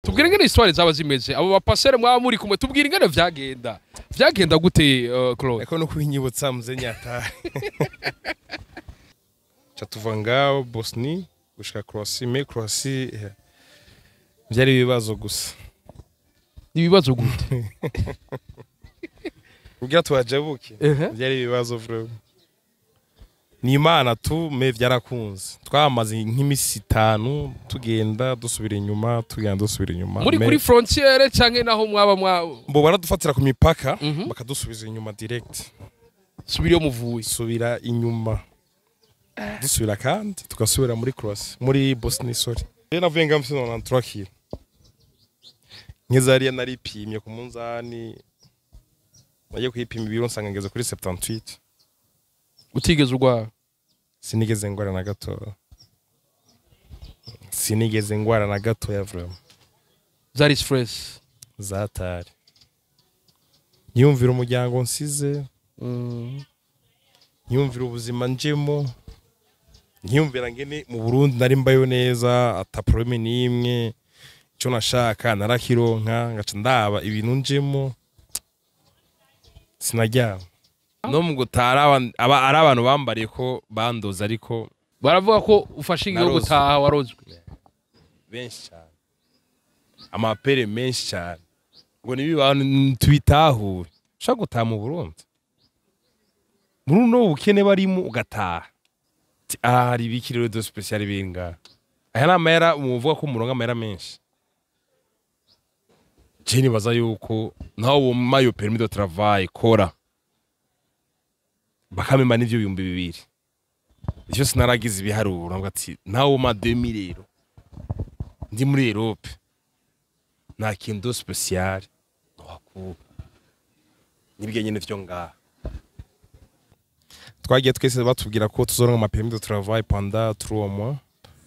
Tubwire ingene histoire zaba zimeze, abo bapasere mwaba muri kumwe, tubwire ingene vyagenda. Vyagenda gute, Claude? Eko no kubinyibutsa muze nyatari. Ca tuva ngaho Bosnie gushika Croatie, mais Croatie vyari ibibazo gusa. Ibibazo gute? Kugira tuhajabuke vyari ibibazo vraiment. Ni Imana tu, mais vyarakunze. Twamaze nk'imisi 5 tugenda dusubira inyuma, tugenda dusubira inyuma. Muri kuri frontière canke naho mwaba mwa Mbo baradufatira ku mipaka bakadusubiza inyuma direct. Subira iyo muvuye. Subira inyuma. Dusubira kandi tugasubira muri Croatie, muri Bosnie, sorry. Rero navuye ngaho mfise 93 kilo. Nkeza hariya naripimye ku munzani. Nagiye kwipima ibiro nsanga ngeze kuri 78. Utigeze urwara? Sinigeze ngwara na gato. Sinigeze ngwara na gato ya vraiment. Zari stress. Zatari. Nyumvira umuryango nsize. Nyumvira ubuzima njemo. Nyumvira ngene mu Burundi nari mbayo neza ata problème nimwe. Ico nashaka narakironka ngaca ndaba ibintu njemo. Sinaryama. No mu gutara aba ari abantu bambariye ko bandoza, ariko baravuga ko ufashe ingingo yo gutaha warozwe. Benshi cyane. Amapere menshi cyane. Ngo nibi bantu tubitahure. Ushaka gutaha mu Burundi. Muri no bukene barimo ugataha. Hari ibiki rero de special binga. Aya ni amahera umuvuga ko umurongo amahera menshi. Je nibaza yuko naho wo mayo permis de travail kora. Bakamema n'ivyo 2000. Ivyo sinaragize ibiharuro ngo ati nawo ma 2000 rero. Ndi muri Europe. Nta kintu special wakura. Nibyo nyene vyo ngaha. Twagiye twese batubwira ko tuzoronka ama permis de travail pendant 3 mois.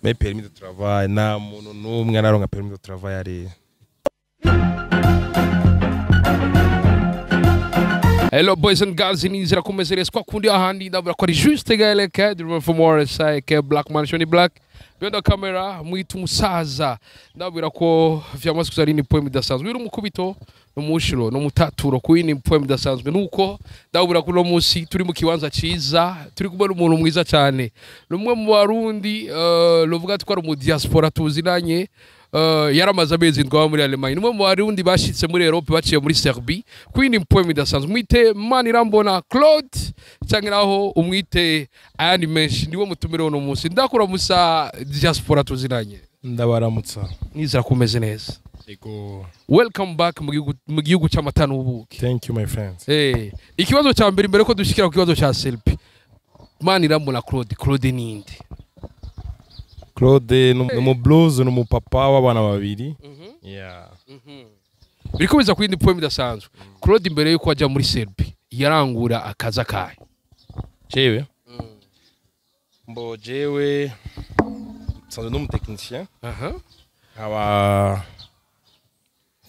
Mais permis de travail na muntu numwe araronka permis de travail ari. Hello boys and girls, inizira kumezerezwa kundi ahandi ndabura ko ari juste gaeleke the from RSI ke Black Man Shoni Black behind the camera mwitu musaza ndabura ko vyamaze kuzari ni poem idasanzwe uri umukubito n'umushiro n'umutaturo kuri poem idasanzwe nuko ndabura ko no munsi turi mu kibanza ciza turi kumwe n'umuntu mwiza cyane numwe mu Barundi lovuga twari mu diaspora tuzinanye yaramaze amezi ndwa muri Allemagne numwe mu Barundi bashitse muri Europe baciye muri Serbie kuri poem idasanzwe mwite Manirambona Claude cyangwa naho umwite ayandi menshi niwe mutumire uno munsi ndakura musa diaspora tuzinanye ndabaramutsa nizera kumeze neza. Ego. Welcome back mu gihugu cy'amata n'ubuki. Thank you my friends. Ikibazo cya mbere imbere ko dushikira ku kibazo cya Serbie. Manirambona Claude, Claude ninde? Claude ni mu blues ni mu papa w'abana babiri. Yeah. Biriko biza kuri poem idasanzwe. Claude imbere yuko ajya muri Serbie yarangura akaza kaye. Jewe. Mbo jewe sanzwe n'umu technicien. Aba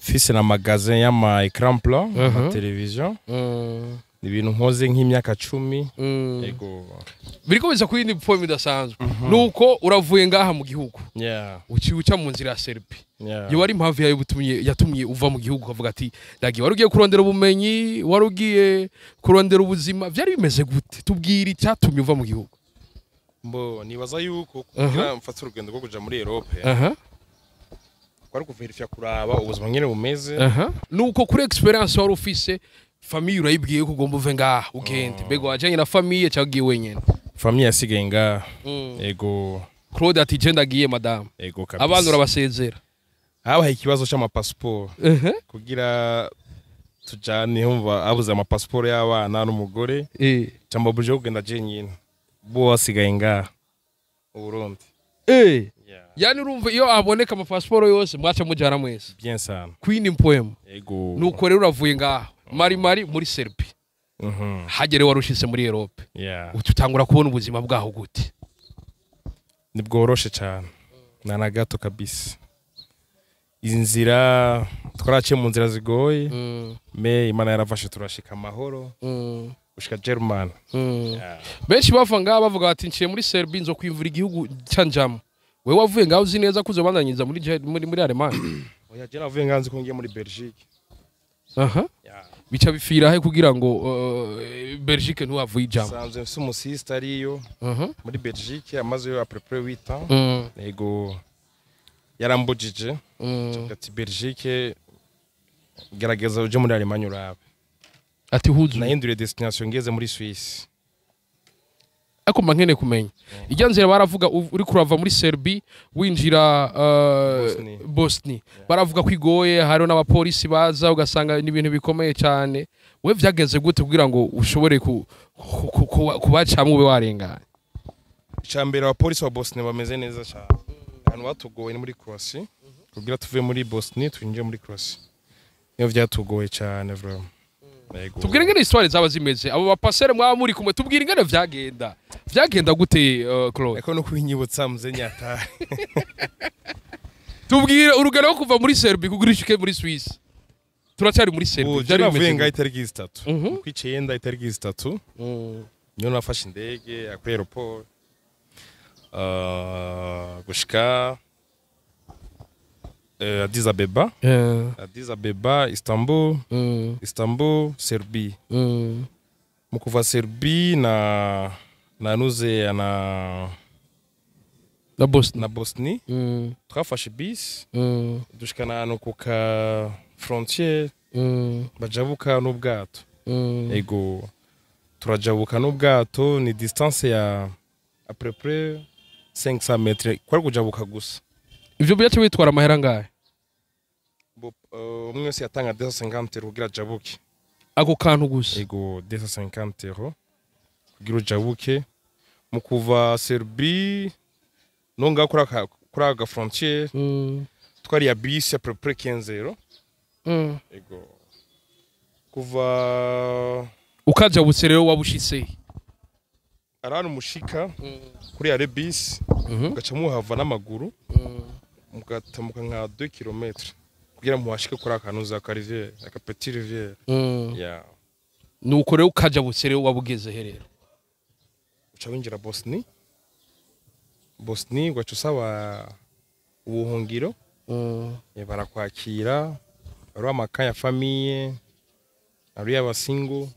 fise na magasin y'ama écran plat, ama television. Ibintu nkoze nk'imyaka 10. Ego. Biriko biza kuri poem idasanzwe. Nuko uravuye ngaha mu gihugu. Yeah. Uciuca mu nzira ya Serbie. Yeah. Yo wari impamvu yayo butumye yatumye uva mu gihugu ukavuga ati ndagiye wari ugiye kurondera ubumenyi, wari ugiye kurondera ubuzima, vyari bimeze gute? Tubwire icyatumye uva mu gihugu. Mbo nibaza yuko kugira mfate urugendo rwo kuja muri Europe. Kwari kuverifya kuraba ubuzima nyene bumeze. Nuko kuri experience wari ufise famille urayibwiye ko ugomba uve ngaha ugende. Mbega wajanye na famille cyangwa ugiye wenyene? Famille yasigaye ngaha. Ego. Claude ati je ndagiye madame. Ego kabisa. Abana urabasezera. Habaye ikibazo c'amapassport. Kugira tujane humva abuze amapassport y'abana n'umugore. Cyamba buje kugenda je nyine. Bo basigaye ngaha mu Burundi. Yani urumva iyo aboneka amapassport yose mwaca mujana mwese. Bien sana. Queen poem. Ego. Nuko rero uravuye ngaha mari muri Serbie. Hagere warushitse muri Europe. Ututangura kubona ubuzima bwaho gute? Nibworoshe cyane. Na na gato kabisa. Inzira twaraciye mu nzira zigoye. Me Imana yarafashe turashika amahoro. Gushika German. Benshi bava ngaha bavuga bati nciye muri Serbie nzo kwimvura igihugu cyanjamo. Wewe wavuye ngaho uzi neza kuzo bandanyiza muri Allemagne? Oya, je navuye nganzi ko ngiye muri Belgique. Ya. Bica bifira he kugira ngo Belgique ntiwavuye ijambo? Sanzwe mfise umusista ariyo muri Belgique, amazeyo à peu près 8 ans. Yego, yarambujije ati: "Belgique, gerageza uje muri Allemagne urabe." Ati huzu. Nahinduriye destination ngeze muri Suisse. Ariko mba nkeneye kumenya ijya nzira. Baravuga uri kurava muri Serbie winjira Bosnie. Bosnie, baravuga ko igoye, hariho n'abapolisi baza ugasanga ni ibintu bikomeye cyane. We vyagenze gute kugira ngo ushobore kubacamwo ube warenganye? Icambere, abapolisi ba Bosnie bameze neza cyane. Ahantu batugoye ni muri Croatie. Kugira tuve muri Bosnie twinjire muri Croatie niyo vyatugoye cyane vraiment. Yego. Tubwire ingene histoire zaba zimeze, abo bapasere mwaba muri kumwe, tubwire ingene vyagenda gute, Claude? Eko no kwinyibutsa muze nyatari. Tubwire urugero rwo kuva muri Serbie kugira ushike muri Suisse. Turacyari muri Serbie. Ubu Vyari navuye bimeze ngaho gute? itariki 3 kw'icenda, itariki 3 niyo nafashe indege ya kuri aéroport gushika Addis Abeba. Addis Abeba, Istanbul. Istanbul, Serbie. Mu kuva Serbie na nuze na Na Bosnie. Na Bosnie twafashe bisi dushikana ahantu ku ka frontière bajabuka n'ubwato. Ego, turajabuka n'ubwato, ni distance ya à peu près 500 mètres kwari kujabuka gusa. Ivyo byace bitwara amahera ngahe? Umwe wese yatanga 250 euro kugira ajabuke. Ako kantu gusa? Ego, 250 euro kugira ujabuke. Mu kuva Serbie no ngaho kuri aka frontière twari ya bisi à peu près 15 euro. Ego, kuva Ukajabutse rero wabushitse? Arahano mushika kuri ya bisi mugaca muhava n'amaguru, mugatambuka nka 2 km kugira muhashike kuri akantu za ka rivière, aka petit rivière. Yeah. Nuko rero ukajabutse rero wabugeze he rero? Uca winjira Bosnie. Bosnie ugaca usaba ubuhungiro. Barakwakira, ari amaka ya famille, ari y'abasingle.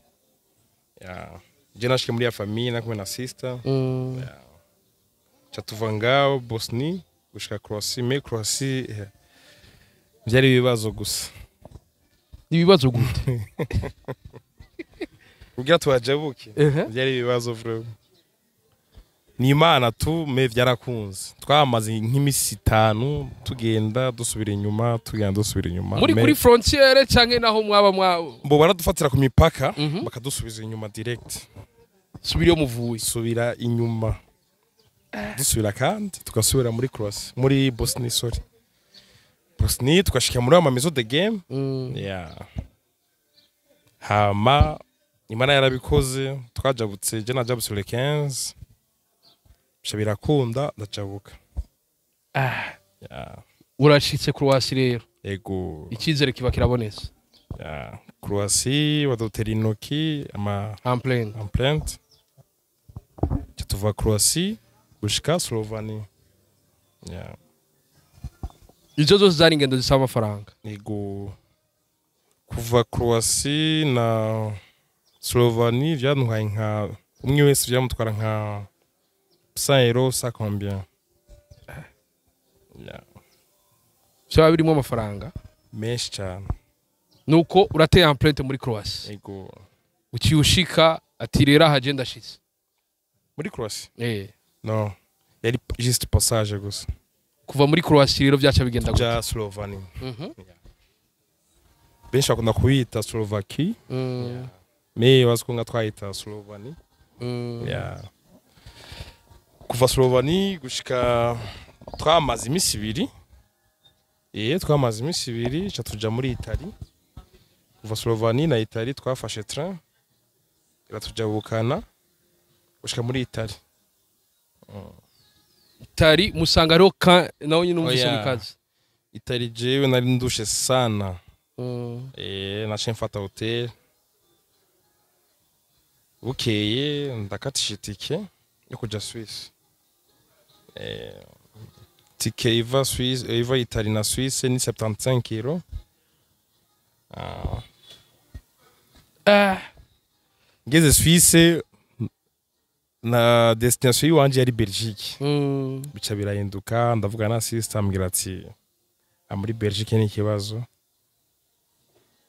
Yeah. Je nashike muri ya famille nakumwe na sister. Ca tuva ngaho Bosnie gushika Croatie. Mais Croatie vyari ibibazo gusa. Ibibazo gute? Kugira tuhajabuke vyari ibibazo vraiment. Ni Imana tu, mais vyarakunze. Twamaze nk'imisi 5 tugenda dusubira inyuma, tugenda dusubira inyuma. Muri kuri frontière canke naho mwaba mwa Mbo baradufatira ku mipaka bakadusubiza inyuma direct. Subira iyo muvuye. Subira inyuma, dusubira kandi tugasubira muri Croatie, muri Bosnie, sorry, Bosnie, tugashika muri ama maison de game. Yeah. Hama Imana yarabikoze, twajabutse, je najabutse le 15, bica birakunda ndajabuka. Yeah. Urashitse Croatie rero? Ego. Icyizere kiba kirabonetse. Yeah. Croatie badutera intoki ama empreinte. Empreinte. Ca tuva Croatie gushika Slovenie. Yeah. Izo zose zari ingendo zisaba amafaranga. Ego, kuva Croatie na Slovenie vyantwaye nka, umwe wese vyamutwara nka 100 euros, ça combien? Yeah. Byaba birimo amafaranga menshi cyane. Nuko urateye empreinte muri Croatie? Ego. Uciye ushika ati rero aha je ndashitse? Muri Croatie? Eh. No, yari juste passage gusa. Kuva muri Croatie rero byaca bigenda gute? Ja Slovenie. Benshi bakunda kuyita Slovaquie, mais bazi ko nka twayita Slovenie. Yeah. Kuva Slovenie gushika, twamaze imisi 2, twamaze imisi 2, ca tuja muri Italie. Kuva Slovenie na Italie twafashe train iratujabukana gushika muri Italie. Tari musanga hariho ka nawe nyine numvise Oya. mu kazi. Italie jewe nari ndushe sana. Naciye mfata hotel, bukeye ndakatisha itike yo kuja Suisse. Tike iva Suisse, iva Italie na Suisse ni 75 euro. Ah. Ngeze Suisse, na destination yiwanje yari Belgique. Bica birahinduka, ndavuga na sister, ambwira ati: "Ah, muri Belgique ni ikibazo,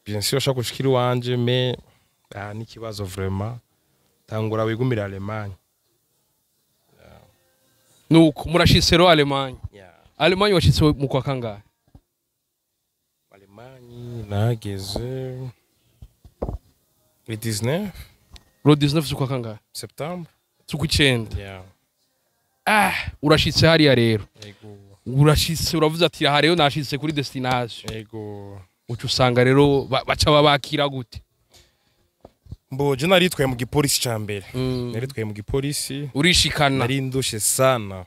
bien sûr ushaka gushikira iwanje, mais ah, ni ikibazo vraiment, tangura wigumira Allemagne." Nuko murashitse rero Allemagne. Yeah. Allemagne washitse mu kwa kangahe? Allemagne nahageze le 19. Le 19 z'ukwa kangahe? Septembre. Z'ukwicenda. Yeah. Ah, urashitse hariya rero. Ego. Urashitse, uravuze ati: "Aha rero nashitse kuri destination." Ego. Uca usanga rero baca babakira gute? Mbo je naritwaye mu gipolisi ca mbere. Naritwaye mu gipolisi. Urishikana. Nari ndushe sana.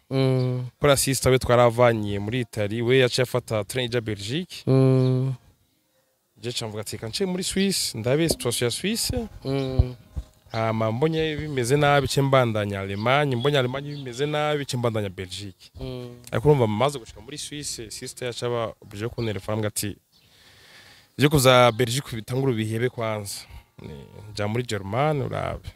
Kora sister we twaravanye muri Italie, we yaciye afata train ija Belgique. Je camvuga ati: "Kance muri Suisse, ndabe situation ya Suisse." Hama mbonye bimeze nabi, ce mbandanya Allemagne, mbonye Allemagne bimeze nabi, ce mbandanya Belgique. Ariko urumva maze gushika muri Suisse, sister yaca aba obligé kuntelefona, ambwira ati: "Ivyo kuza Belgique bitangura ubihebe kwanza. Nja muri Germany urabe."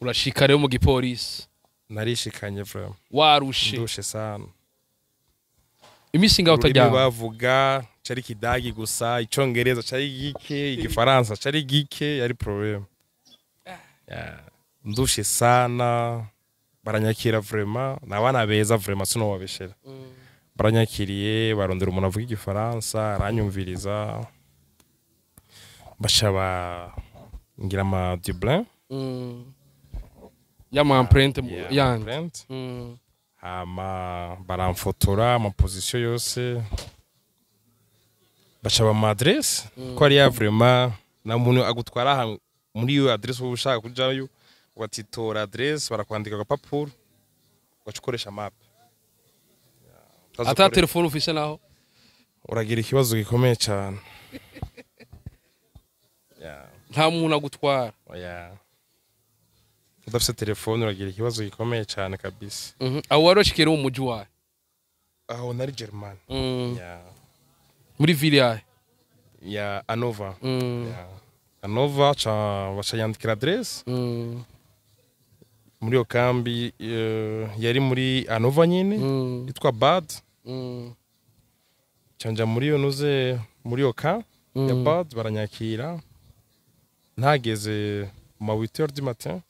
Urashika rero mu gipolisi. Narishikanye vraiment. Warushe. Ndushe sana. Iminsi ngaho Ururimi utaryama. bavuga cari Kidagi gusa, Icongereza cari gike, Igifaransa cari gike, yari problème. Yeah. Ndushe sana, baranyakira vraiment, ni abana beza vraiment, sinobabeshera. Baranyakiriye, barondera umuntu avuga Igifaransa, aranyumviriza, baca ngira ama Dublin. Y'ama empreinte Yeah, yandi. Empreinte. Hama baramfotora ama position yose, baca bama adresse ko ariya vraiment na muntu agutwara aha muri iyo adresse uba ushaka kujayo, ugatitora adresse, barakwandika agapapuro, ugaca ukoresha map. Ata telefone ufise naho? Uragira ikibazo gikomeye cyane. Yeah. Nta muntu agutwara. Oya. Udafise telefone uragira ikibazo gikomeye cyane kabisa. Aho wari washikiye mu muji wawe? Aho nari German. Yeah. Muri ville yawe? Ya Hannover. Yeah. Hannover, ca baca yandikira adresse muri iyo kambi, yari muri Hannover nyine, yitwa Bad. Canja muri iyo nuze, muri iyo ka ya Bad, baranyakira, ntageze mu ma 8 heures du matin.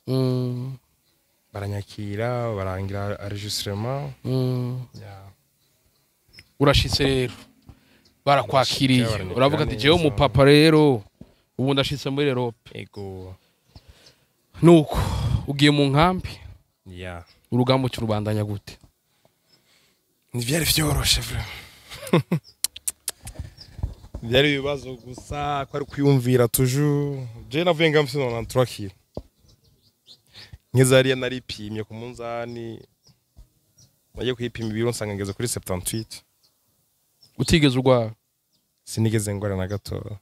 Baranyakira, barangira enregistrement. Yeah. Urashitse rero, barakwakiriye. Baranyakira Uravuga ati: neza. "Jewe umupapa rero ubu ndashitse muri Europe." Ego. Nuko ugiye mu nkambi. Yeah. Urugamba uca urubandanya gute? Ntibyari vyoroshe vraiment, byari ibibazo gusa ko ari kwiyumvira toujours. Je navuye nga mfise 93 kilo, nkeze hariya naripimye ku munzani, nagiye kwipima ibiro nsanga ngeze kuri 78. Utigeze urwara? Sinigeze ngwara na gatoya,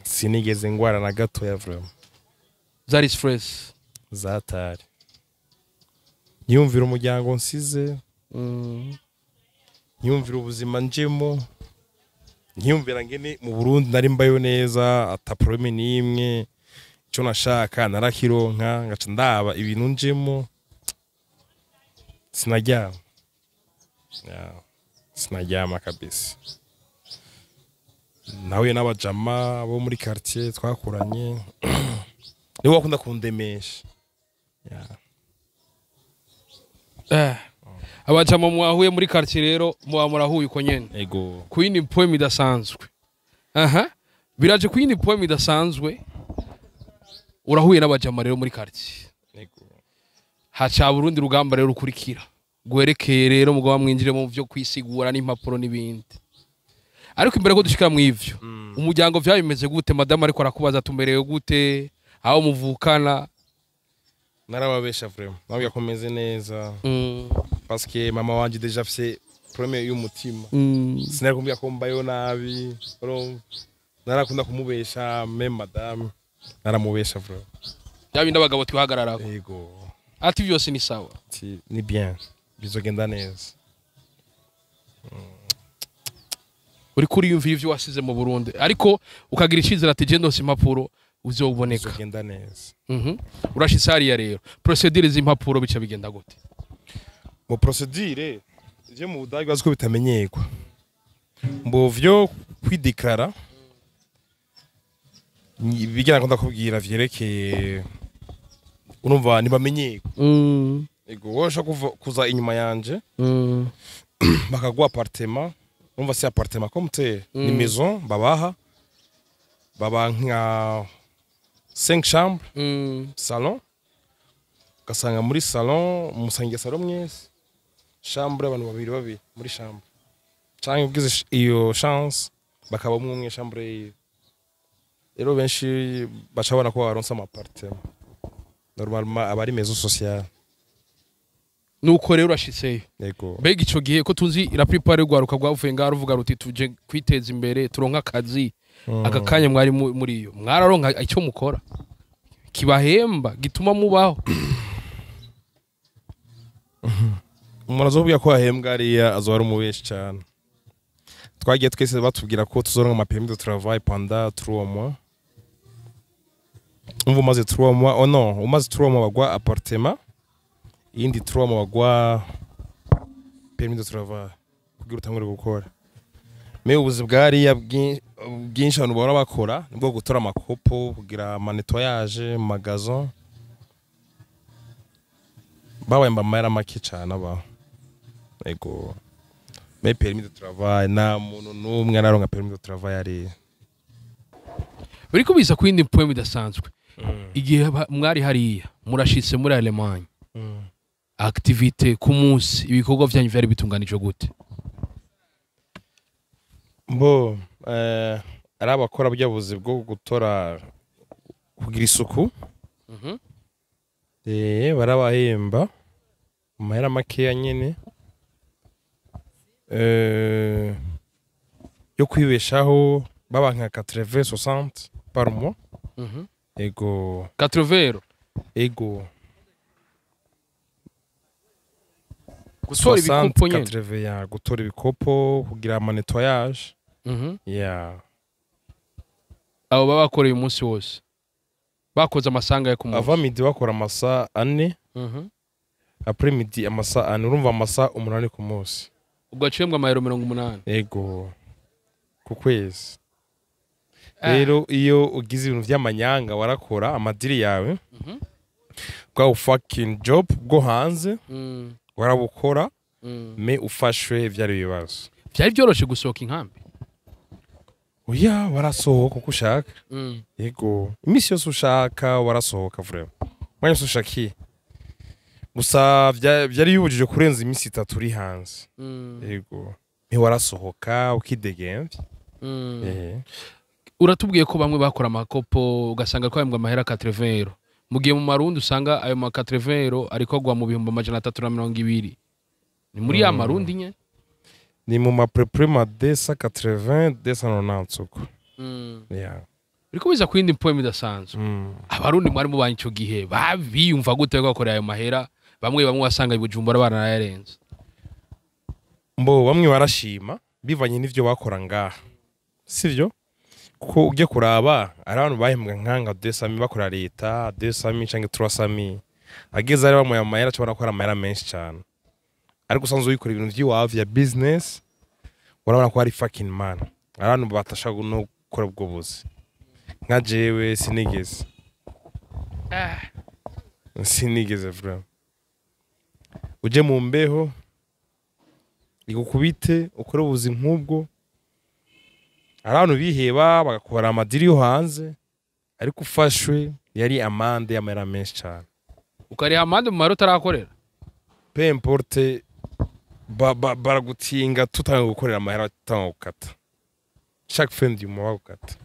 sinigeze ngwara na gatoya vraiment. Zari stress. Zatari nyumvira umuryango nsize, nyumvira ubuzima njemo, nkiyumvira ngene mu Burundi nari mbayo neza, ata problème n'imwe, icyo nashaka narakironka, ngaca ndaba ibintu njemo, sinaryama. Yeah, sinaryama kabisa. Nahuye n'abajama bo muri quartier twakuranye, nibo bakunda kundemesha. Yeah. Abajama mwahuye muri quartier rero, muba murahuye uko nyene. Ego. Ku yindi poem idasanzwe, aha biraje ku yindi poem idasanzwe. Urahuye n'abajama rero muri quartier. Ego. Haca urundi rugamba rero rukurikira gwerekeye rero mugaba mwinjire mu byo kwisigura n'impapuro n'ibindi. Ariko imbere ko dushikira mu ivyo, umuryango vyayo bimeze gute? Madamu ariko arakubaza tumerewe gute, aho muvukana? Narababesha vraiment, nababwira ko meze neza, parce que mama wanje déjà afise problème y'umutima. Sinari kumbwira ko mbayo nabi, urumva? Narakunda kumubesha, même madame naramubesha vraiment. Bya bindi abagabo twihagararako. Ego. Ati: "Vyose ni sawa." Ati: "Ni bien." Bizogenda neza. Uri kuriyumvira ivyo wasize mu Burundi, ariko ukagira icizere ati je ndose impapuro uzoboneka. Bizogenda neza. Urashitse hariya rero, procédure z'impapuro bica bigenda gute? Mu procédure ivyo mu Budage bazi ko bitamenyerwa mbo vyo kwideklara bijyana ko ndakubwira vyerekeye, urumva ntibamenyerwa. Ego, wowe ushaka kuza inyuma yanje, bakaguha appartement. Urumva si appartement comme tel, ni maison babaha, baba nka 5 chambres, salon, ugasanga muri salon musangiye salon mwese, chambre abantu babiri babiri muri chambre, canke ugize iyo chance bakaba umwe umwe chambre yiwe. Rero benshi baca babona ko baronse ama appartement, normalement aba ari maison sociale. Nuko rero urashitseyo. Yego. Mbega ico gihe, ko tuzi la plupart y'urwaruka rwavuye ngaho ruvuga ruti tuje kwiteza imbere, turonka akazi, aka kanya mwari muri iyo mwararonka icyo mukora kibahemba gituma mubaho? Umuntu azobwira ko ahembwa hariya azoba ari umubeshi cyane. Twagiye twese batubwira ko tuzoronka ama permis de travail pendant 3 mois. Umva, umaze 3 mois, oh non, umaze 3 mois bagwa appartement, iyindi 3 mois bagwa permis de travail kugira utangure gukora. Mais ubuzi bwa hariya bwinshi abantu bahora bakora nibwo gutora amakopo, kugira ama nettoyage mu magasin, babahemba amahera make cane abaho. Ego, mais permis de travail nta muntu n'umwe araronka permis de travail hariya. Biriko biza ku yindi point idasanzwe. Igihe mwari hariya, murashitse muri Allemagne, activité ku munsi, ibikorwa vyanyu vyari bitunganijwe gute? Mbo ari abakora burya buzi bwo gutora, kugira isuku, barabahemba amahera makeya nyene yo kwibeshaho, baba nka 80 60 par mois. Ego. 80? Ego. Gutora ibikopo nyene? 80 ya gutora ibikopo, kugira ama nettoyage. Yeah. Abo baba bakoreye umunsi wose, bakoze amasanga yo ku munsi? Avant midi bakora amasaha 4, après midi amasaha 4, urumva amasaha 8 ku munsi. Ubwo aciyembwa amayero 80? Ego, ku kwezi. Rero iyo ugize ibintu vy'amanyanga, warakora amadiri yawe, bwa fucking job bwo hanze, warabukora, mais ufashwe vyari ibibazo. Vyari byoroshe gusohoka inkambi? Oya, warasohoka uko ushaka. Yego, iminsi yose ushaka warasohoka, vraiment umwanya wose ushakiye. Gusa vyari bibujije kurenza iminsi 3 uri hanze. Yego, ntiwarasohoka ukidegemvya. Uratubwiye ko bamwe bakora amakopo, ugasanga ko bahembwa amahera 80 euro, mu gihe mu Marundi usanga ayo ma 80 euro ariko agwa mu 320,000. Ni muri ya Marundi nye? Ni mu maprepre ma 280 290 uko. Yeah. Biriko biza ku yindi point idasanzwe. Abarundi mwari mubanye ico gihe biyumva gute ko bakorera ayo mahera? Bamwe bamwe wasanga i Bujumbura baranayarenze. Mbo bamwe barashima bivanye n'ivyo bakora ngaha, sivyo? Kuko ujye kuraba ari abantu bahembwa nkanga 200 bakora leta, 200 canke 300, ageze ari bamuye amahera ashobora gukora amahera menshi cyane. Ariko usanzwe wikora ibintu vy'iwawe vya business, urabona ko ari fucking man. Ari abantu batashaka no gukora ubwo buzi. Nka jewe sinigeze vraiment. Uje mu mbeho igukubite ukore ubuzi nk'ubwo, hari abantu biheba bagakora amadiri yo hanze, ariko ufashwe yari amande y'amahera menshi cyane. Ukariha amande mu mahera utarakorera? Peu importe, baragutinga tutanga gukorera amahera, tutanga gukata chaque fin du mois bagukata.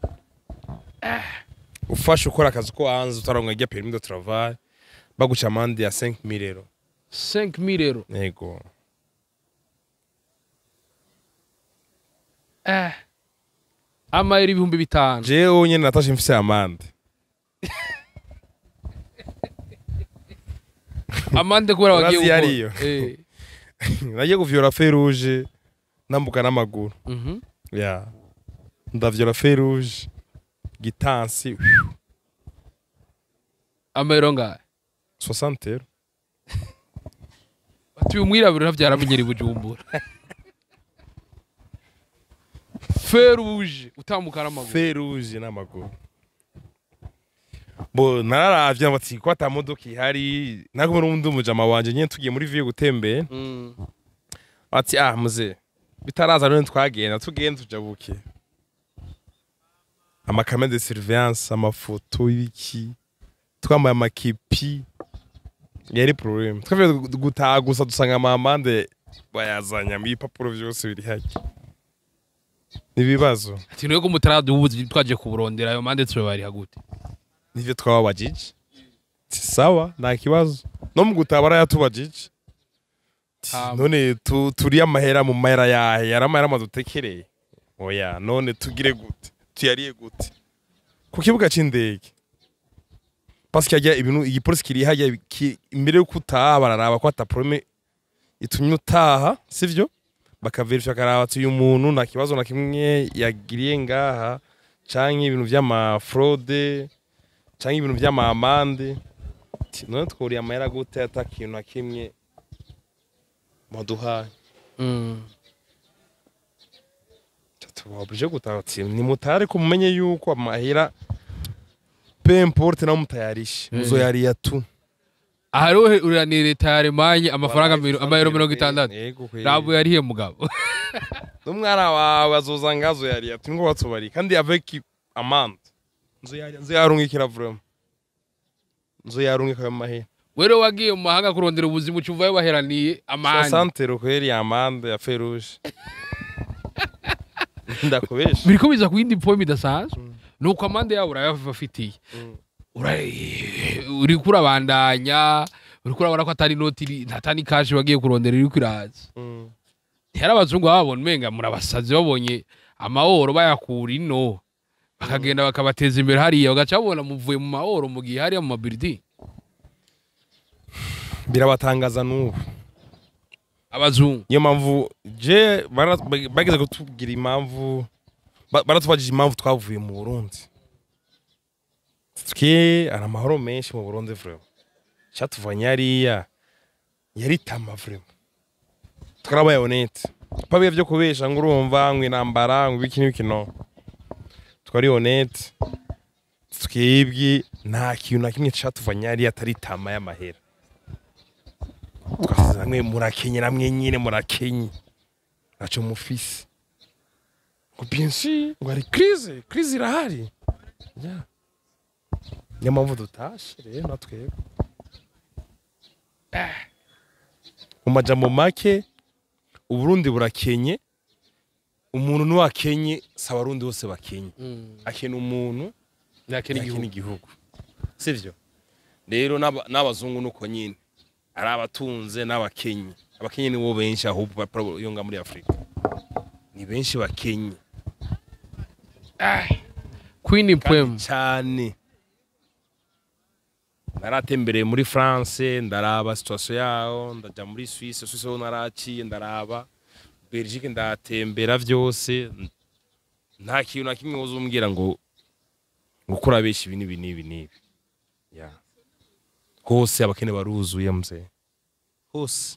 Ufashe ukora akazi ko hanze utaronka irya permis de travail, baguca amande ya 5000 euro. 5000 euro? Yego. Amayero 5000. Jewe nyene natashe mfise amande. Amande kubera wagiye Urazi gukora. Yariyo. Nagiye kuvyora feu rouge nambuka n'amaguru. Ya, ndavyora feu rouge gitansi. Amayero ngahe? 60 euro. Bati uyu mwirabura ntavyaramenyera i Bujumbura. Feu rouge utambuka n'amaguru? Feu rouge n'amaguru. Bo nararavye bati ko ata modoka ihari, nakumwe n'undi mujama wanje nyene tugiye muri ville gutembera. Ati: "Ah muze, bitaraza none twagenda, tugenda tujabuke." Ama caméras de surveillance, amafoto y'ibiki, twambaye amakepi, yari problème. Twavuye gutaha gusa dusanga ama amendes bayazanye, ibipapuro vyose biri haki, nibibazo. Ati niwe ko mutaraduhuza twaje kuburondera, ayo amende turabariha gute? Nivyo twababajije. Ati: "Sawa, nta kibazo." No mu gutaha barayatubajije. Ati: "None turiye amahera mu mahera yahe? Yari amahera madutekereye? Oya, none tugire gute? Tuyariye gute?" Ku kibuga c'indege, parce que hajya ibintu igipolisi kiri hajya imbere yuko utaha bararaba ko ata problème itumye utaha, sivyo? Bakaverifya, bakaraba ati uyu muntu nta kibazo na kimwe yagiriye ngaha, canke ibintu vy'ama fraude, canke ibintu vy'ama amendes. Ati: "None twuriye amahera gute ata kintu na kimwe mwaduhaye?" Tuba obligé gutaha. Ati: "Nimutare ko mumenye yuko amahera, peu importe naho mutayarishe, muzoyariya tu." Aha rero uraniye leta ya Allemagne amafaranga amayero 60. Yego kweli. Ntabwo yariye mugabo. N'umwana wawe azoza ngazo yariya tu, ngo batubari kandi avec amende. Nzoyariya, nzoyarungikira, vraiment nzoyarungika ayo mahera. Wewe wagiye mu mahanga kurondera ubuzima, ucuvayo baheraniye amande. 60 euro kweli, amende ya feu rouge, ndakubesha? Biriko biza ku yindi point idasanzwe, nuko amande yabo urayabafitiye. Uriko urabandanya, uriko urabona ko atari noti atari cash bagiye kurondera iriko iraza. Ntihari abazungu babona umenga murabasazi, babonye amahoro bayakura ino bakagenda bakabateza imbere hariya, bagaca babona muvuye mu mahoro mu gihe hariya mu ma building? Birabatangaza n'ubu. Abazungu? Niyo mpamvu je bageze kutubwira impamvu, baratubajije impamvu twavuye mu Burundi. Twe ari amahoro menshi mu Burundi, vraiment cyatuvanye hariya yari tama, vraiment twarabaye honnête, pabiye byo kubesha ngo urumva ngo intambara ngo ibiki n'ibiki. No twari honnête, twebwe nta kintu na kimwe catuvanye hariya atari tama y'amahera. Twasize namwe murakenye, namwe nyine murakenye, ntaco mufise. Ngo bien sûr, ngo hari crise, crise irahari. Yeah. Niyo mpamvu dutashe rero natwebwe. Mu majambo make, Uburundi burakenye. Umuntu nuwakenye, si Abarundi bose bakenye. Akena umuntu, yakena yakena igihugu. Igihugu, sivyo? Rero n'abazungu nuko nyine, ari abatunze n'abakenye. Abakenye nibo benshi ahubwo iyo nga muri Afurika ni benshi bakenye. Queen Poem. Cyane. Naratembereye muri France, ndaraba situation yaho, ndaja muri Suisse, Suisse ho naraciye, ndaraba Belgique, ndatembera vyose. Nta kintu na kimwe uzombwira ngo kurabesha ibi n'ibi n'ibi n'ibi. Ya, hose abakene baruzuye mzee, hose.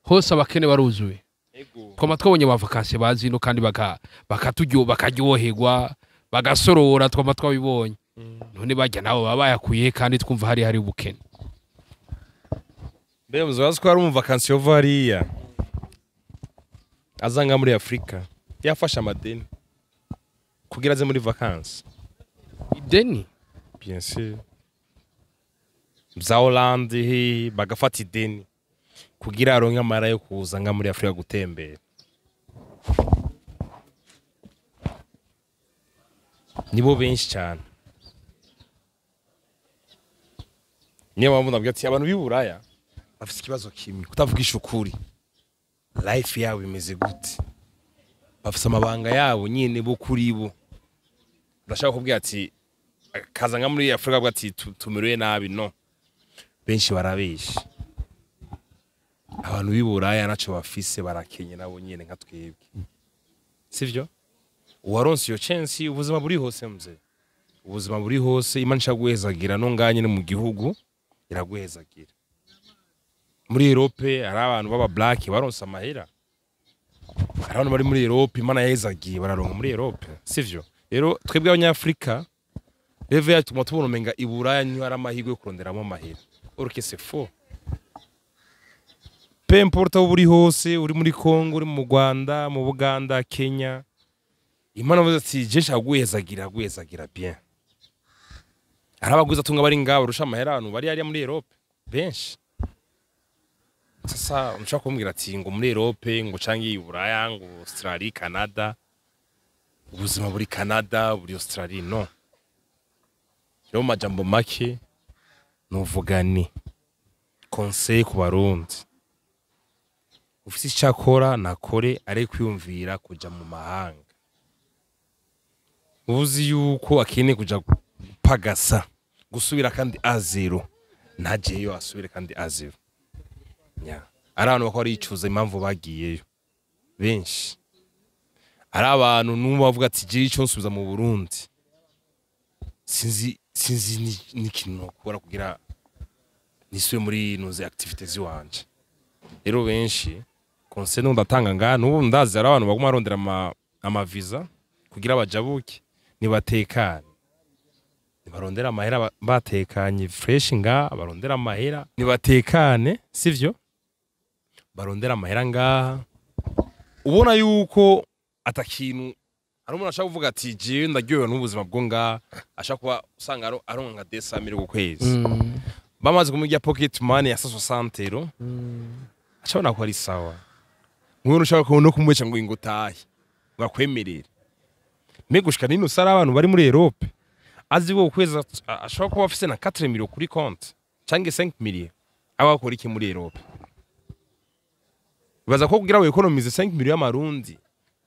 Hose abakene baruzuye. Ego. Twama twabonye aba vacanciers bazi ino kandi bakaturyo, bakaryoherwa, bagasorora, twama twabibonye. None bajya nabo baba bayakuye kandi twumva hari ubukene? Mbe muzi ko hari umu vacancier uva hariya aza nga muri Afurika yafashe amadeni kugira aze muri vacances? Ideni? Bien sûr, za Hollande he bagafata ideni kugira aronke amara yo kuza nga muri Afurika gutembera. Nibo benshi cyane. Niyo mpamvu ndabwira ati abantu b'i Buraya bafite ikibazo kimwe, kutavugisha ukuri. Life yabo imeze gute? Bafite amabanga yabo nyine bo kuri bo. Ndashaka kubwira ati kaza nka muri Afurika avuga ati: "Tumerewe nabi." No benshi barabesha. Abantu b'i Buraya naco bafise, barakenye nabo nyene nka twebwe, sivyo? Uwaronse iyo chance, ubuzima buri hose mzee, ubuzima buri hose. Imana ishaka guhezagira no nganye no mu gihugu iraguhezagira. Muri Europe hari abantu baba black baronse amahera, hari abantu bari muri Europe Imana yahezagiye bararonka muri Europe, sivyo? Rero twebwe Abanyafrika, rêve yacu tuma tubona umenga i Buraya niho hari amahirwe yo kuronderamo amahera, or que c'est faux. Peu importe aho uri hose, uri muri Congo, uri mu Rwanda, mu Buganda, Kenya, Imana avuze ati: "Je nshaka guhezagira, guhezagira bien." Hari abagwiza tunga bari ngaho barusha amahera abantu bari hariya muri Europe benshi. Sasa ushaka kumbwira ati ngo muri Europe, ngo canke i Buraya, ngo Australie, Canada, ubuzima buri Canada, buri Australie, no. Rero mu majambo make nuvuga ni conseil ku Barundi: ufise icyo akora nakore, ari kwiyumvira kuja mu mahanga, uzi yuko akeneye kuja gupagasa, gusubira kandi à zéro, ntajeyo, asubire kandi à zéro. Nya ari abantu bakora yicuza impamvu bagiyeyo benshi, ari abantu n'ubu bavuga ati: "Jewe ico nsubiza mu Burundi, sinzi n'ikintu nokora kugira nisubire muri nuze activités ziwanje." Rero benshi conseil n'ubu ndatanga ngaha, n'ubu ndazi hari abantu baguma barondera ama visa kugira bajabuke. Nibatekane, nibarondera amahera batekanye fresh ngaha, barondera amahera, nibatekane, sivyo? Barondera amahera ngaha. Ubona yuko atakintu, hari umuntu ashaka kuvuga ati: "Jewe ndaryohewe n'ubuzima bwo ngaha." Ashaka kuba usanga aronka nka 200 000 ku kwezi, bamaze kumurya pocket money ya 60 euros, acabona ko ari sawa. Nk'uyu ushaka no kumwica ngo ingutahe ngo akwemerere mbe gushika nino sara. Abantu bari muri Europe azi ko kwezi ashobora kuba afise na 4 millions kuri compte canke 5 millions, aba akora iki muri Europe? Baza ko kugira ngo économise 5 millions y'amarundi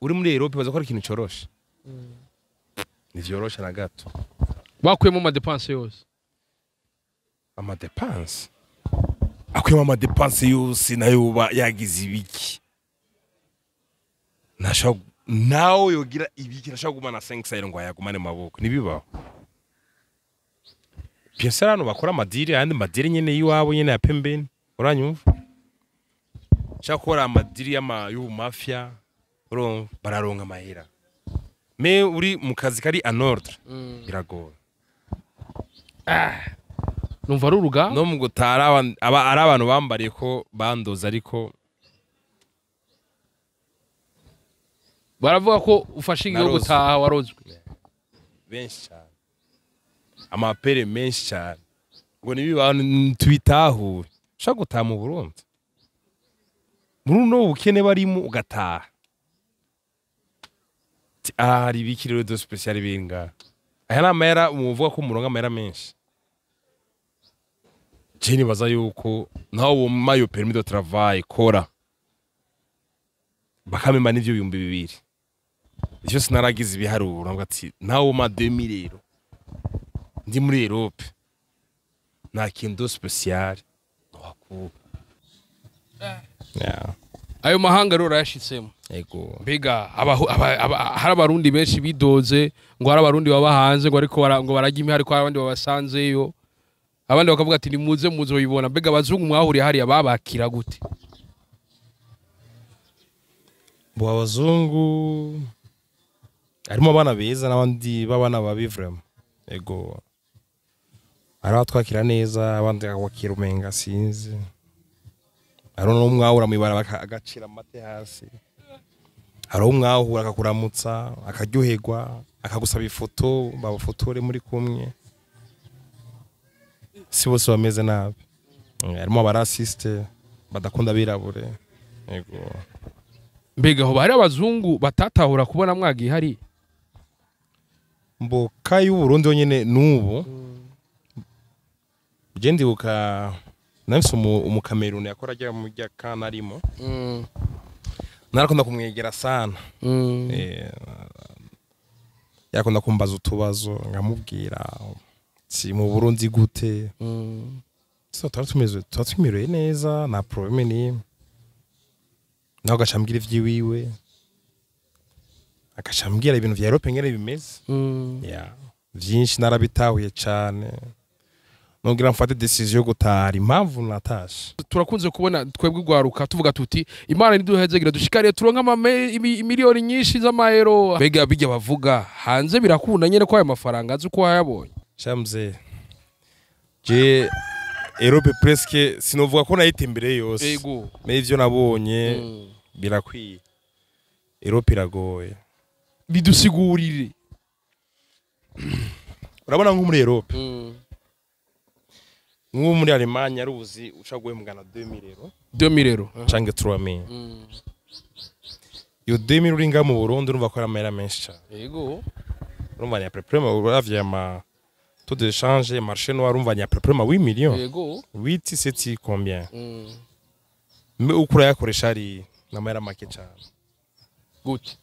uri muri Europe, baza ko ari ikintu coroshe? Ntivyoroshe na gato. Bakuyemo ama dépenses yose. Ama dépenses akuyemo, ama dépenses yose nayo uba yagize ibiki, ntashobora nawe yogira ibiki, ntashobora kugumana 5 ngo ayagumane mu maboko, ntibibaho. Bien sûr hano bakora amadiri, ayandi madiri nyene y'iwabo nyene ya pembeni, uranyumva? Shaka gukora amadiri y'ubumafia, urumva bararonka amahera, mais uri mu kazi kari en ordre biragora. Numva ari urugamba. No mu gutara ari abantu bambariye ko bandoze, ariko Baravuga ko ufashe ingingo yo Narozwe. gutaha, warozwe. Benshi cyane, amapere menshi cyane ngo nibiba tubitahure. Ushaka gutaha mu Burundi muri uno bukene barimo, ugataha. Ati: "Ah, hari ibiki rero de spécial biri ngaha?" Aya ni amahera muvuga ko muronka, amahera menshi. Je nibaza yuko nawe woma iyo permis de travail kora bakamema n'ivyo 2000, ivyo sinaragize ibiharuro, navuga ati nawe woma 2000 rero ndi muri Europe, nta kintu spécial wakura. Yeah. Ayo mahanga rero urayashitsemo? Ego. Mbega hari Abarundi benshi bidoze ngo hari Abarundi baba hanze ngo ariko ngo barajya imihari, ko hari abandi babasanzeyo, abandi bakavuga ati: "Nimuze muzoyibona." Mbega abazungu mwahuriye hariya babakira gute? Bo abazungu harimo abana beza n'abandi b'abana babi vraiment. Ego, hari abatwakira neza, abandi bakakira umenga sinzi. Hari n'umwahura mw'ibarabara agacira amate hasi, hari umwahura akakuramutsa akaryoherwa, akagusaba ifoto babafotore muri kumwe. Si bose bameze nabi. Harimo aba racistes badakunda abirabure. Ego. Mbega aho hari abazungu batatahura kubona mwagiye hari? Mboka y'Uburundi yonyene n'ubu je ndibuka nafise umukameruni yakora ajya mu rya kana arimo, narakunda kumwegera sana. Yakunda kumbaza utubazo, nkamubwira si mu Burundi gute. So tuba tumeze, tuba tumerewe neza, nta problème n'imwe. Nawe agaca ambwira ivy'iwiwe, agaca ambwira ibintu vya Europe ngene bimeze. Yeah. Vyinshi narabitahuye cane, nongera mfate décision yo gutahara impamvu natashe. Turakunze kubona twebwe gwaruka tuvuga tuti Imana niduhezegira dushikariye turonka miliyoni nyinshi z'amayero. Mbega bijya bavuga hanze birakunda nyene ko ayo mafaranga azi uko wayabonye? Shamze, je Europe presque sinovuga ko nayitembereye yose, mais ivyo nabonye birakwiye. Europe iragoye. Bidusigurire. Urabona nko muri Europe, nk'ubu muri Allemagne ari ubuzi ushobora guhembwa na 2000 euro 2000 euro. Canke 3000. Iyo 2000 uri ngaha mu Burundi, urumva ko ari amahera menshi cane. Urumva ni à peu près, uravye ama taux de change, marché noir, urumva ni à peu près ma 8 millions. 8, c'est combien? Mais uko urayakoresha ari n'amahera make cane. Gute?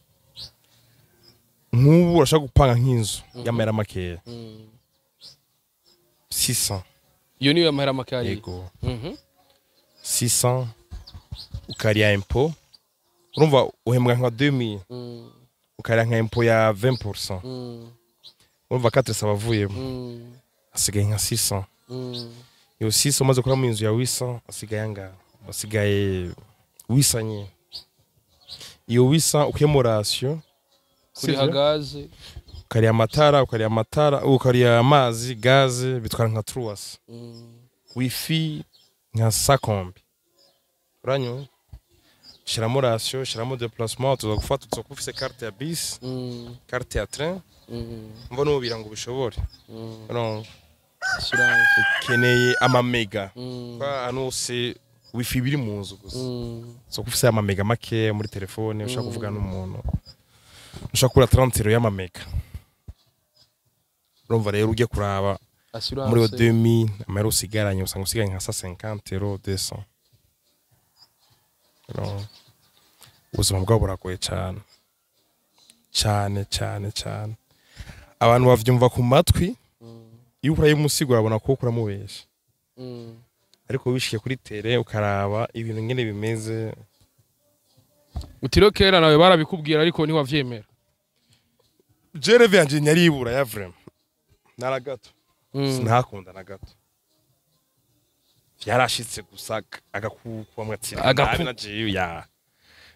Nk'ubu urashaka gupanga nk'inzu y'amahera makeya, 600. Iyo niyo amahera make ari? Yego. 600 ukariya impôt, urumva uhembwa nka 2000, ukariya nka impôt ya 20%, urumva 400 abavuyemo, asigaye nka 600. Iyo 600 umaze kuramo inzu ya 800, asigaye angahe? Asigaye 800 nyine. Iyo 800 ukuyemo ration, kuriha sivyo? Gaze. Ukariya amatara, ukariya amazi, gaze, bitwara nka 300. Wifi nka sakombi, uranyumva? Shiramo ration, shiramo déplacement, tuza gufata, tuza kuba ufise carte ya bus, carte ya train, mva n'ubira ngo ubishobore. Urumva Assurance. ukeneye amamega, kwa ahantu hose wifi biri mu nzu gusa. So ufise amamega make muri telefone, ushaka kuvuga n'umuntu, ushaka kugura 30 euro y'amamega. Urumva rero ugiye kuraba Assurance. muri iyo 2000, amahera usigaranye, usanga usigaranye nka 150 euro, 200. Urumva ubuzima bwabo buragoye cyane cyane cyane cyane. Abantu bavyumva ku matwi, iyo urayimusigura urabona ko uramubesha, ariko wishiye kuri terrain ukaraba ibintu ngene bimeze. Utiro kera nawe barabikubwira ariko ntiwavyemera. Je rêve yanje nyaribura ya vraiment nara gato, sinakunda na gato. Vyarashitse gusa agakukwamwe ati ndabe na jewe ya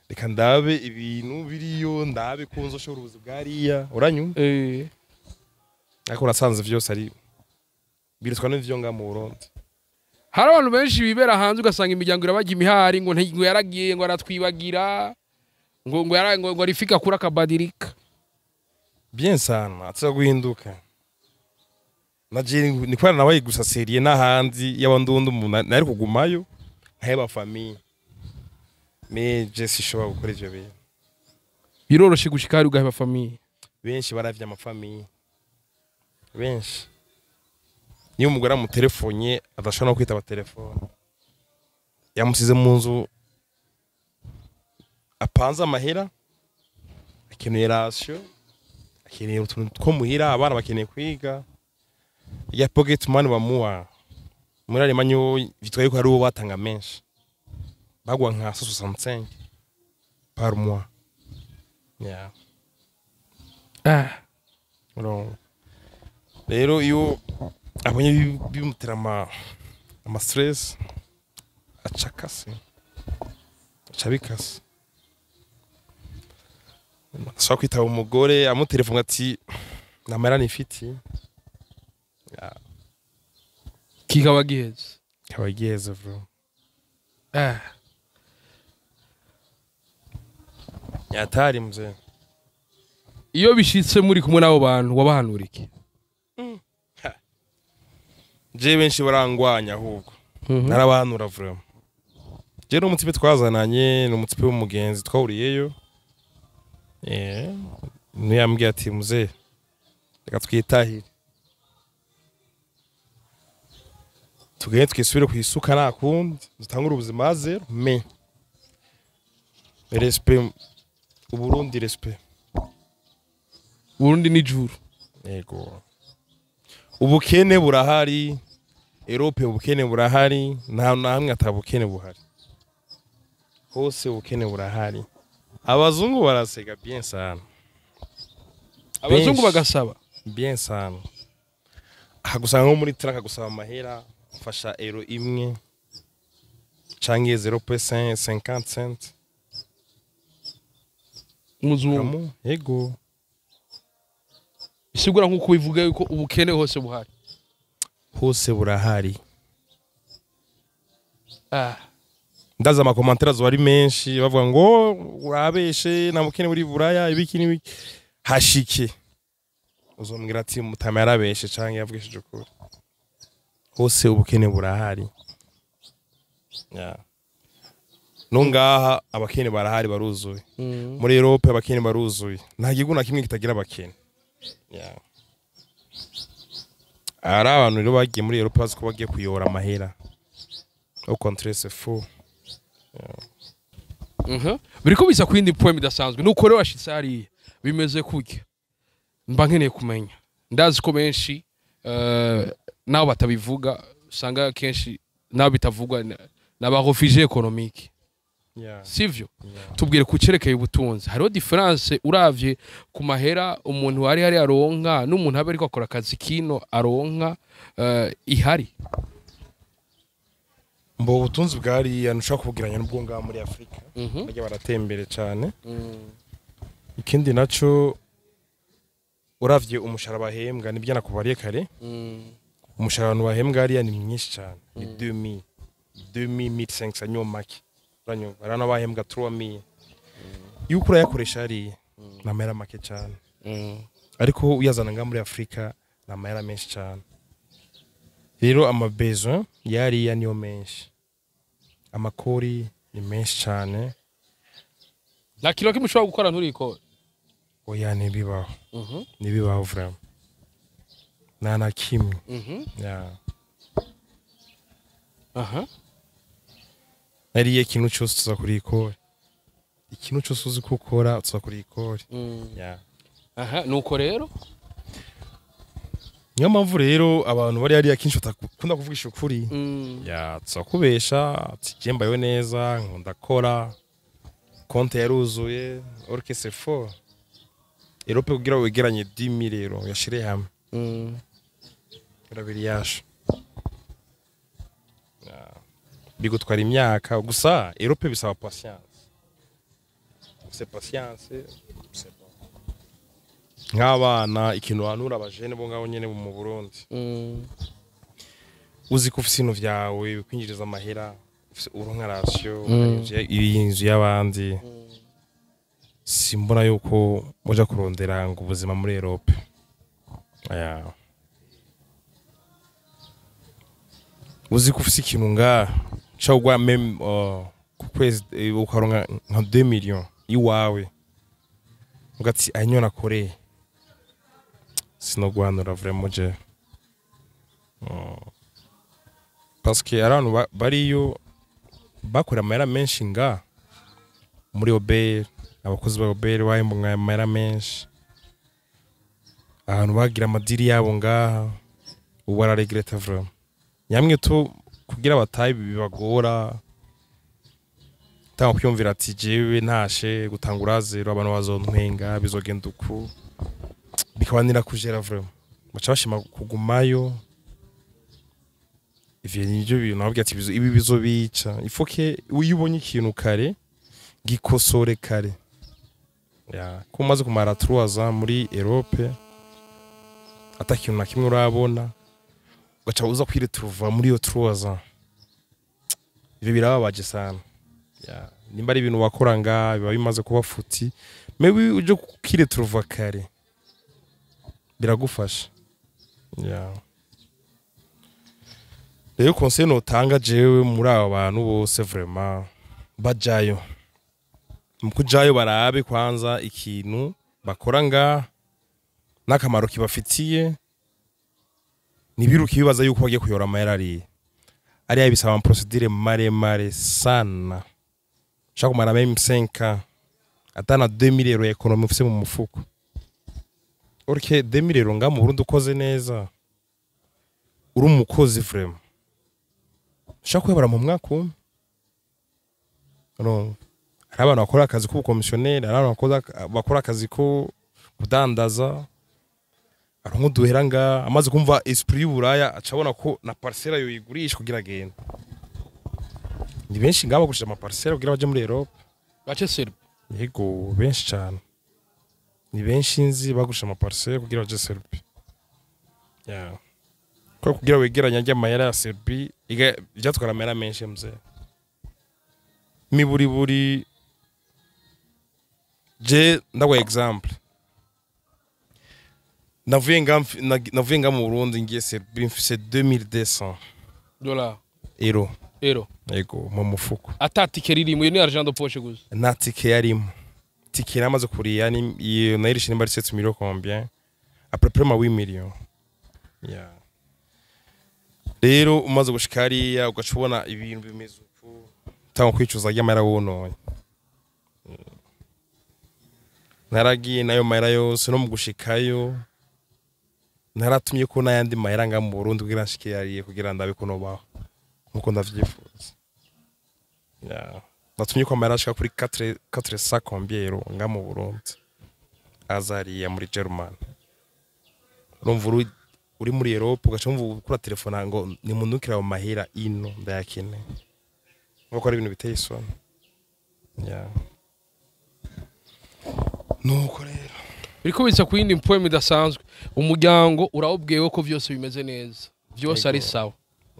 reka ndabe ibintu biriyo, ndabe ko nzoshobora ubuzi bwariya, uranyumva? Ariko urasanze vyose ari birutwa n'ivyo nga mu Burundi. Hari abantu benshi bibera hanze, ugasanga imiryango irabajya imihari ngo ngo yaragiye, ngo aratwibagira, ngo arifika kuri akabadirika. Bien sana, atsa guhinduka. Na je ni kwara nabaye gusa sérieux n'ahandi y'abandundi umuntu nari kugumayo nkaheba famille, mais je sishobora gukora ivyo bintu. Biroroshe gushika hari ugaheba famille? Benshi baravye amafamille, benshi niyo umugore amutelefone adashobora no kwitaba telefone, yamusize mu nzu apanze amahera, akeneye ration, akeneye utuntu two muhira, abana bakeneye kwiga, ya pocket money bamuha muri Allemagne bitwaye ko ari uwo batanga menshi, bagwa nka 65 par mois, yeah. Urumva rero iyo abonye bimutera ama stress, aca akase, aca abikase, ashobora kwitaba umugore amutelefona ati namara nifiti. Kikaba giheze. Kaba giheze bro. Yatari mzee. Iyo bishitse muri kumwe n'abo bantu, wabahanura iki? Je benshi barangwanya, ahubwo narabahanura vraiment. Je n'umutipe twazananye, ni umutipe w'umugenzi twahuriyeyo, niyo yambwiye ati mzee reka twitahire, tugende twisubire ku isuka, nta kundi dutangure ubuzima à zéro, mais respect Uburundi, respect. Burundi n'ijuru. Yego, ubukene burahari Europe, ubukene burahari, nta na hamwe atabukene buhari. Hose ubukene burahari. Abazungu barasega bien sana. Abazungu Benshi. Bagasaba. Bien sana. Akagusanga nko muri train, akagusaba amahera, mfasha euro imwe canke 0.5 cent. Umuzungu? Kamu yego. Bisigura nk'uko bivuga yuko ubukene hose buhari. Hose burahari. Ndaza ama commentaires azoba ari menshi, bavuga ngo urabeshe, nta mukene muri Buraya, ibiki n'ibiki. Hashike uzombwira ati mutama yarabeshe canke yavugishije ukuri. Hose ubukene burahari. Yeah. No ngaha abakene barahari, baruzuye. Muri Europe abakene baruzuye, nta gihugu na kimwe kitagira abakene. Yeah. Ari abantu rero bagiye muri Europe bazi ko bagiye kuyora amahera. Au contraire, c'est faux. Biriko biza ku yindi poem idasanzwe. Nuko rero washitse hariya bimeze kurya, mba nkeneye kumenya. Ndazi ko benshi naho batabivuga, usanga kenshi naho bitavugwa n'aba réfugiés économiques. Sivyo? Yeah. Tubwire ku cerekeye ubutunzi, hariho différence uravye ku mahera umuntu ari hari aronka n'umuntu aba ariko akora akazi kino aronka, ihari? Mbo ubutunzi bwariya ntushobora kubugeranya n'ubwo ngaha muri Afurika. Bajya baratembere cyane. Ikindi naco, uravye umushahara bahembwa, nibyo nakubariye kare, umushahara abantu bahembwa hariya ni mwinshi cyane, ni 2000, 2500 niyo make. Uranyumva? Hari n'abahembwa 3000. Iyo uko urayakoresha hariya ni amahera make cyane, ariko uyazana ngaha muri Afurika ni amahera menshi cyane. Rero ama besoins yariya niyo menshi, amakori ni menshi cyane. Nta kintu na kimwe ushobora gukora nturikore? Oya, ntibibaho. Ntibibaho vraiment, nta na kimwe. Yeah. Nariye ikintu cyose tuza kuri ikori, ikintu cyose uzi ko ukora tuza kuri ikori. Yeah. Aha, nuko rero. Niyo mpamvu rero abantu bari hariya kenshi batakunda kuvugisha ukuri. Ya, tuza kubesha ati je mbayeho neza, nkunda kora, konte yaruzuye. Or que c'est faux. Europe, kugira wegeranye 10,000 rero uyashire hamwe, urabiri yasho. Ya. Bigutwara imyaka. Gusa Europe bisaba patience, c'est patience, c'est bon. Nk'abana, ikintu hanura abajene bo ngaho nyene mu Burundi, uzi ko ufise ibintu vyawe bikwinjiriza amahera, ufise uronka ration, inzu y'abandi, simbona yuko muja kurondera ngo ubuzima muri Europe. Aya, uzi ko ufise ikintu ngaha ca ugwa même ku kwezi, ukaronka nka 2 millions iwawe, ugati ayo nakoreye, sinogwanura vraiment je. Parce que ari abantu bariyo bakora amahera menshi nga muri OBR, abakozi ba OBR bahembwa amahera menshi, ahantu bagira ama deal yabo ngaha, ubu bararegreta vraiment. Nyamwe tu kugira bataye bibagora, tanga kwiyumvira ati jewe ntashe gutangura zéro, abantu bazontwenga, bizogenda uku, bikabanira kujera vraiment, baca bashima kugumayo. Ivyo nivyo bintu nababwira ati ibi bizobica. Il faut que iyo ubonye ikintu kare, gikosore kare. Ya, ko umaze kumara 3 ans muri Europe ata kintu na kimwe urabona, ugaca uza kwiretrouva muri iyo 3 ans, ivyo birababaje sana. Ya, nimba ari ibintu wakora nga biba bimaze kuba futi, maybe uje kukiretrouva kare biragufasha. Ya, rero conseil notanga jewe muri abo bantu bose vraiment bajayo, mu kujayo barabe kwanza ikintu bakora nga n'akamaro kibafitiye, nibiruka ibibaza yuko bagiye kuyora amahera ariya. Ariya bisaba procédure maremare sana, ushaka kumara même 5 ans atana 2000 euro économie ufise mu mufuko. Or que 2000 euro nga mu Burundi, ukoze neza, uri umukozi vraiment, ushaka kuyabara mu mwaka umwe. Urumva, hari abantu bakora akazi k'ubukomisiyoneri, hari abantu bakora akazi ko kudandaza, aronka uduhera ngaha, amaze kumva esprit y'uburaya aca abona ko na parcelle yoyigurisha kugira agende. Ni benshi ngaha bagurisha ama parcelle kugira baje muri Europe. Bace Serbie? Yego, benshi cyane, ni benshi nzi bagurisha ama parcelle kugira baje Serbie. Yeah. Ko kugira wegeranya ajya amahera ya Serbie byatwara amahera menshi mzee, miburiburi. Je ndaguha exemple, navuye nga mu Burundi ngiye Serbie mfise 2200 Dollar? Euro. Euro? Yego, mu mufuko. Ata tike ririmo, iyo ni argent de poche gusa? Nta tike yarimo. Tike namaze kuriya ni iyo nayirishe nimba ari 7 millions combien, à peu près ma 8 millions. Yeah. Rero umaze gushika hariya ugaca ubona ibintu bimeze uku, utanga kwicuza ry'amahera wononye. Naragiye nayo mahera yose, no mu gushikayo naratumye ko n'ayandi mahera nga mu Burundi kugira nshike hariya, kugira ndabe ko nobaho nkuko ndavyifuza. Yeah. Natumye ko amahera ashika kuri 4 400 combien euro nga mu Burundi aza hariya muri Germany. Urumva uri muri Europe ugaca wumva ukura telefone ngo nimundukire ayo mahera ino ndayakeneye, nkuko ari ibintu biteye isoni. Yeah. Nuko rero Biriko biza ku yindi poem idasanzwe. Umuryango urawubwiwe ko vyose bimeze neza, vyose ari Yego. sawa?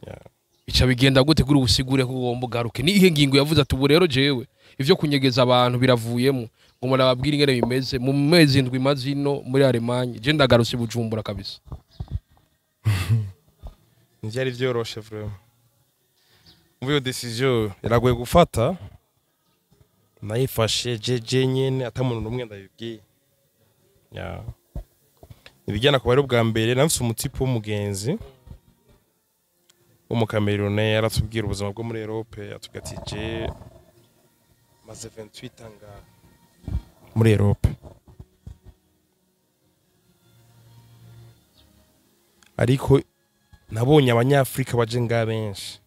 Yeah. Bica bigenda gute kuri ubusigure ko ugomba ugaruke? Ni ihe ngingo yavuze ati ubu rero jewe ivyo kunyegeza abantu biravuyemo, ngo murababwire ingene bimeze mu mezi 7 maze ino muri Allemagne, je ndagarutse i Bujumbura kabisa? Ntivyari vyoroshe vraiment. Umva, iyo décision iragoye gufata. Nayifashe jeje nyene, ata muntu n'umwe ndabibwiye. Yeah. Ibijyana kuba ari ubwa mbere nafise umu type w'umugenzi w'umukamerune, yaratubwira ubuzima bwo muri Europe, atubwira ati je maze 28 ans ngaha muri Europe, ariko nabonye abanyafrika baje ngaha benshi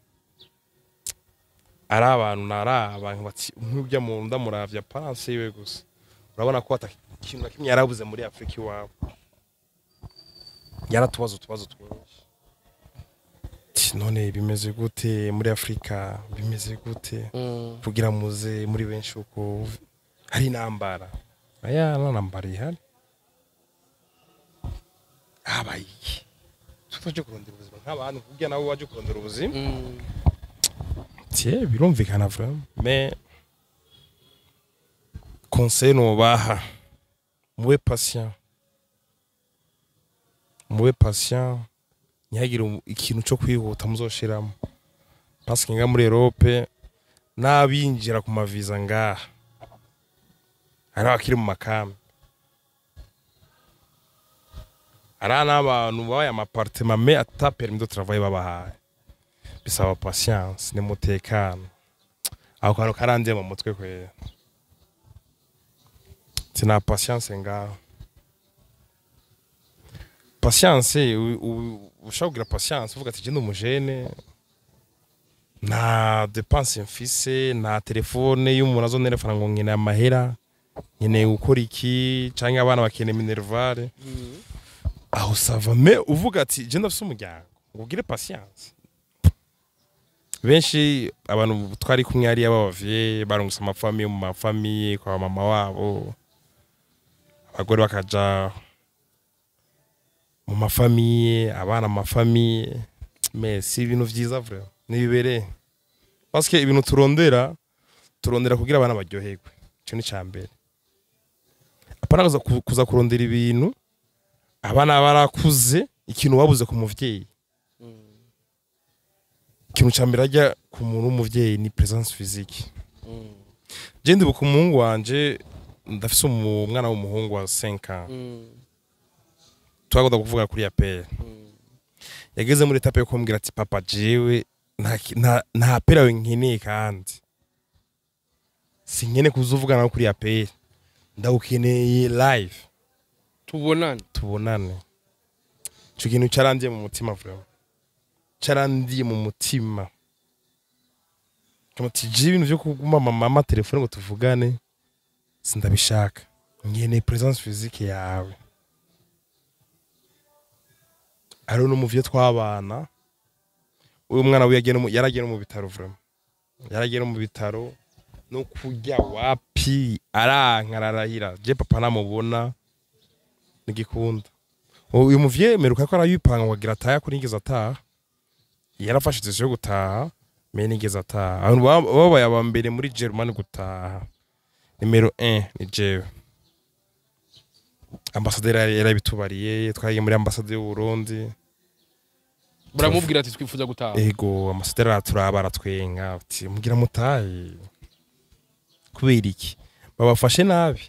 ari abantu naraba bati nk'ujya mu ndamuravya apparence yiwe gusa urabona ko ata ikintu na kimwe yarabuze muri Afrika iwabo, yaratubaza utubazo twinshi. Ati, none bimeze gute muri Afrika, bimeze gute kugira muze muri benshi uko, hari intambara? Aya nta ntambara ihari, habaye iki tutaje kurondera ubuzima nk'abantu kugira nabo baje kurondera ubuzima? Tiens, birumvikana vraiment, mais conseil nobaha, mube patient, mube patient, ntihagire ikintu cyo kwihuta muzoshiramo, parce que nga muri Europe n'abinjira ku maviza ngaha hari abakiri mu makambi, hari n'abantu babaye ama appartement mais ata permis de travail babahaye. Bisaba patience n'umutekano. Ako kantu karandiye mu mutwe kwera, tina patience ngaho, patience ushobora kugira patience uvuga ati je ndi umujene, nta dépense mfise, nta telefone y'umuntu azontelefona ngo nkeneye amahera, nkeneye gukora iki, canke abana bakeneye minerval, aho ça va. Mais uvuga ati je ndafise umuryango, ngo ugire patience. Benshi abantu twari kumwe hariya b'abavyeyi barungutse ama famille, mu ma famille kwa mama wabo, abagore bakaja mu ma famille, abana mu ma famille. Mais si ibintu vyiza vraiment, nibibereye, parce que ibintu turondera, turondera kugira abana baryoherwe, ico ni ca mbere. Apana kuza kurondera ibintu abana barakuze, ikintu wabuze ku muvyeyi. Ikintu ca mbere ajya ku muntu w'umuvyeyi ni présence physique. Je ndibuka umuhungu wanje, ndafise umwana w'umuhungu wa 5 ans, twagomba kuvuga kuri appel. Yageze muri étape yo kumbwira ati papa, jewe nta appel yawe nkeneye, kandi sinkeneye kuzuvugana nawe kuri appel, ndawukeneye live. Tubonane. Tubonane. Ico kintu carandiye mu mutima vraiment, carandiye mu mutima. Ati je ibintu vyo kuguma mama telefone ngo tuvugane sindabishaka, nkeneye présence physique yawe. Ari n'umuvyo twabana, uyu mwana we yaragiye no mu bitaro, vraiment yaragiye no mu bitaro, no kurya wapi, aranka, ararahira. Je papa namubona nigikunda. Uyu muvye meruka ko arayipanga ngo agira ataha, kuri nigeze ataha. Yarafashe decision yo gutaha, mais nigeze ataha. Abantu babaye aba mbere muri Germany gutaha, nimero 1 ni jewe. Ambasaderi yarabitubariye, twagiye muri ambasade y'u Burundi. Baramubwira ati twifuza gutaha. Ego, ambasaderi araturaba, aratwenga, ati mugira mutahe kubera iki? Babafashe nabi?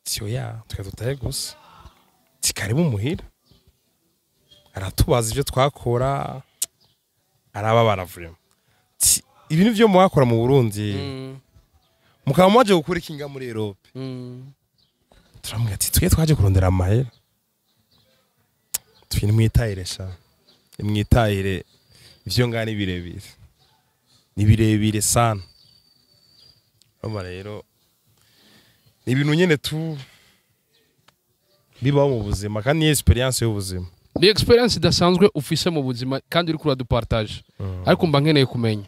Siyo ya tuka dutahe gusa, tikaribu muhira. Aratubaza ivyo twakora, arababara vraiment. Ati, ibintu vyo mwakora mu Burundi, mukaba mwaje gukora ikinga muri Europe? Turamubwira ati twe twaje kurondera amahera. Twe nimwitahire sha, nimwitahire, ivyo ngaha ni birebire, ni birebire sana. Urumva rero ni ibintu nyene tu bibaho mu buzima, kandi ni expérience y'ubuzima. Ni expérience idasanzwe ufise mu buzima kandi uriko uradupartage, ariko mba nkeneye kumenya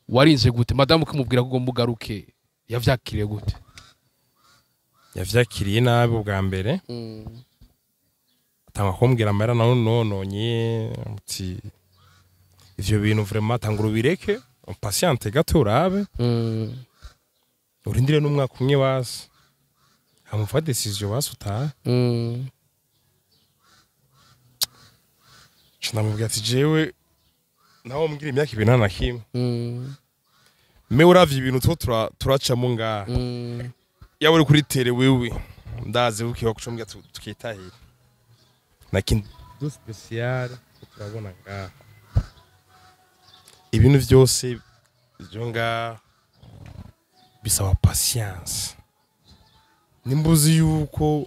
warinze gute madamu ukimubwira ko ugomba ugaruke, yavyakiriye gute? Yavyakiriye nabi ubwa mbere, atanga kumbwira amahera nawe nononye, ati ivyo bintu vraiment tanga ubireke, patiente gato, urabe, urindire n'umwaka umwe basi, hamufata décision basi utahe. Nca ndamubwira ati jewe nawe mbwira imyaka 2 nta na kimwe, mais uravye ibintu two turacamo ngaha, yaba uri kuri terrain wewe, ndazi ukiwa kucumbwira tukitahira na kintu spécial turabona ngaha. Ibintu vyose vyo ngaha bisaba patience. Nimbuzi yuko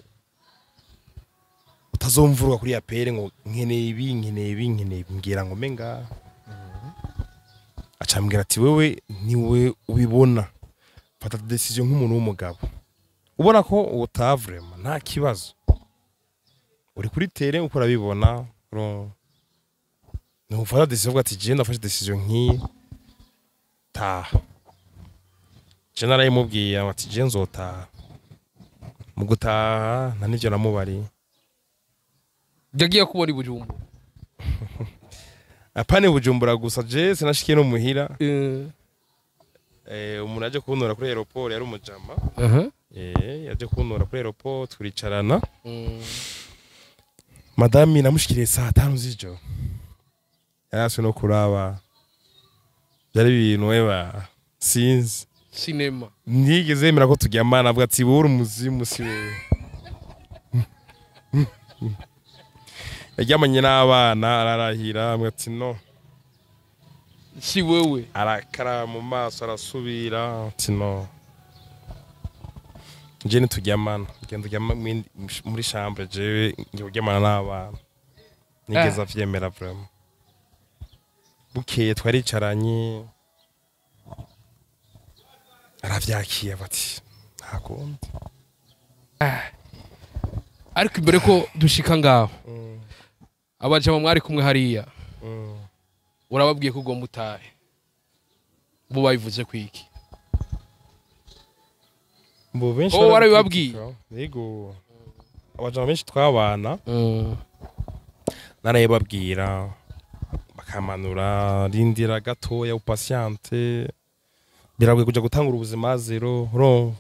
utazomvuruka kuri appel ngo nkeneye ibi, nkeneye ibi, nkeneye ibi, mbwira ngo mbe ngaha. Acambwira ati wewe niwe ubibona, fata décision nk'umuntu w'umugabo, ubona ko utaha vraiment nta kibazo, uri kuri terrain uko urabibona. Ufata décision uvuga ati je ndafashe décision nk'iyi, taha. Je narayimubwiye ati je nzotaha. Mu gutaha nta n'ivyo namubariye. Yagiye kubona i Bujumbura? Apane Bujumbura gusa, je sinashikiye no muhira. Umuntu yaje kuntora kuri aéroport yari umujama. Yaje kuntora kuri aéroport, turicarana. Madame namushikiriye saa 5 z'ijoro, yaraswe no kuraba, byari ibintu eba sinzi. Sinema. Ntigeze yemera ko turyamana, avuga ati wowe uri umuzimu, si wewe. Yaryamanye n'abana, ararahira, avuga ati no. Si wewe. Arakara mu maso, arasubira ati no, nje ntituryamana, genda uryama muri chambre, jewe ngiye kuryamana n'abana. Nigeze avyemera vraiment. Bukeye twaricaranye, aravyakiye, bati nta kundi. Ariko imbere ko dushika ngaho, abajama mwari kumwe hariya, urababwiye ko ugomba utahe, bo babivuze kwiki? Mbo benshi Oh, warabibabwiye? Yego, abajama benshi twabana narayibabwira, bakamanura, rindira gatoya, upatiente, biragoye kuja gutangura ubuzima zéro. Urumva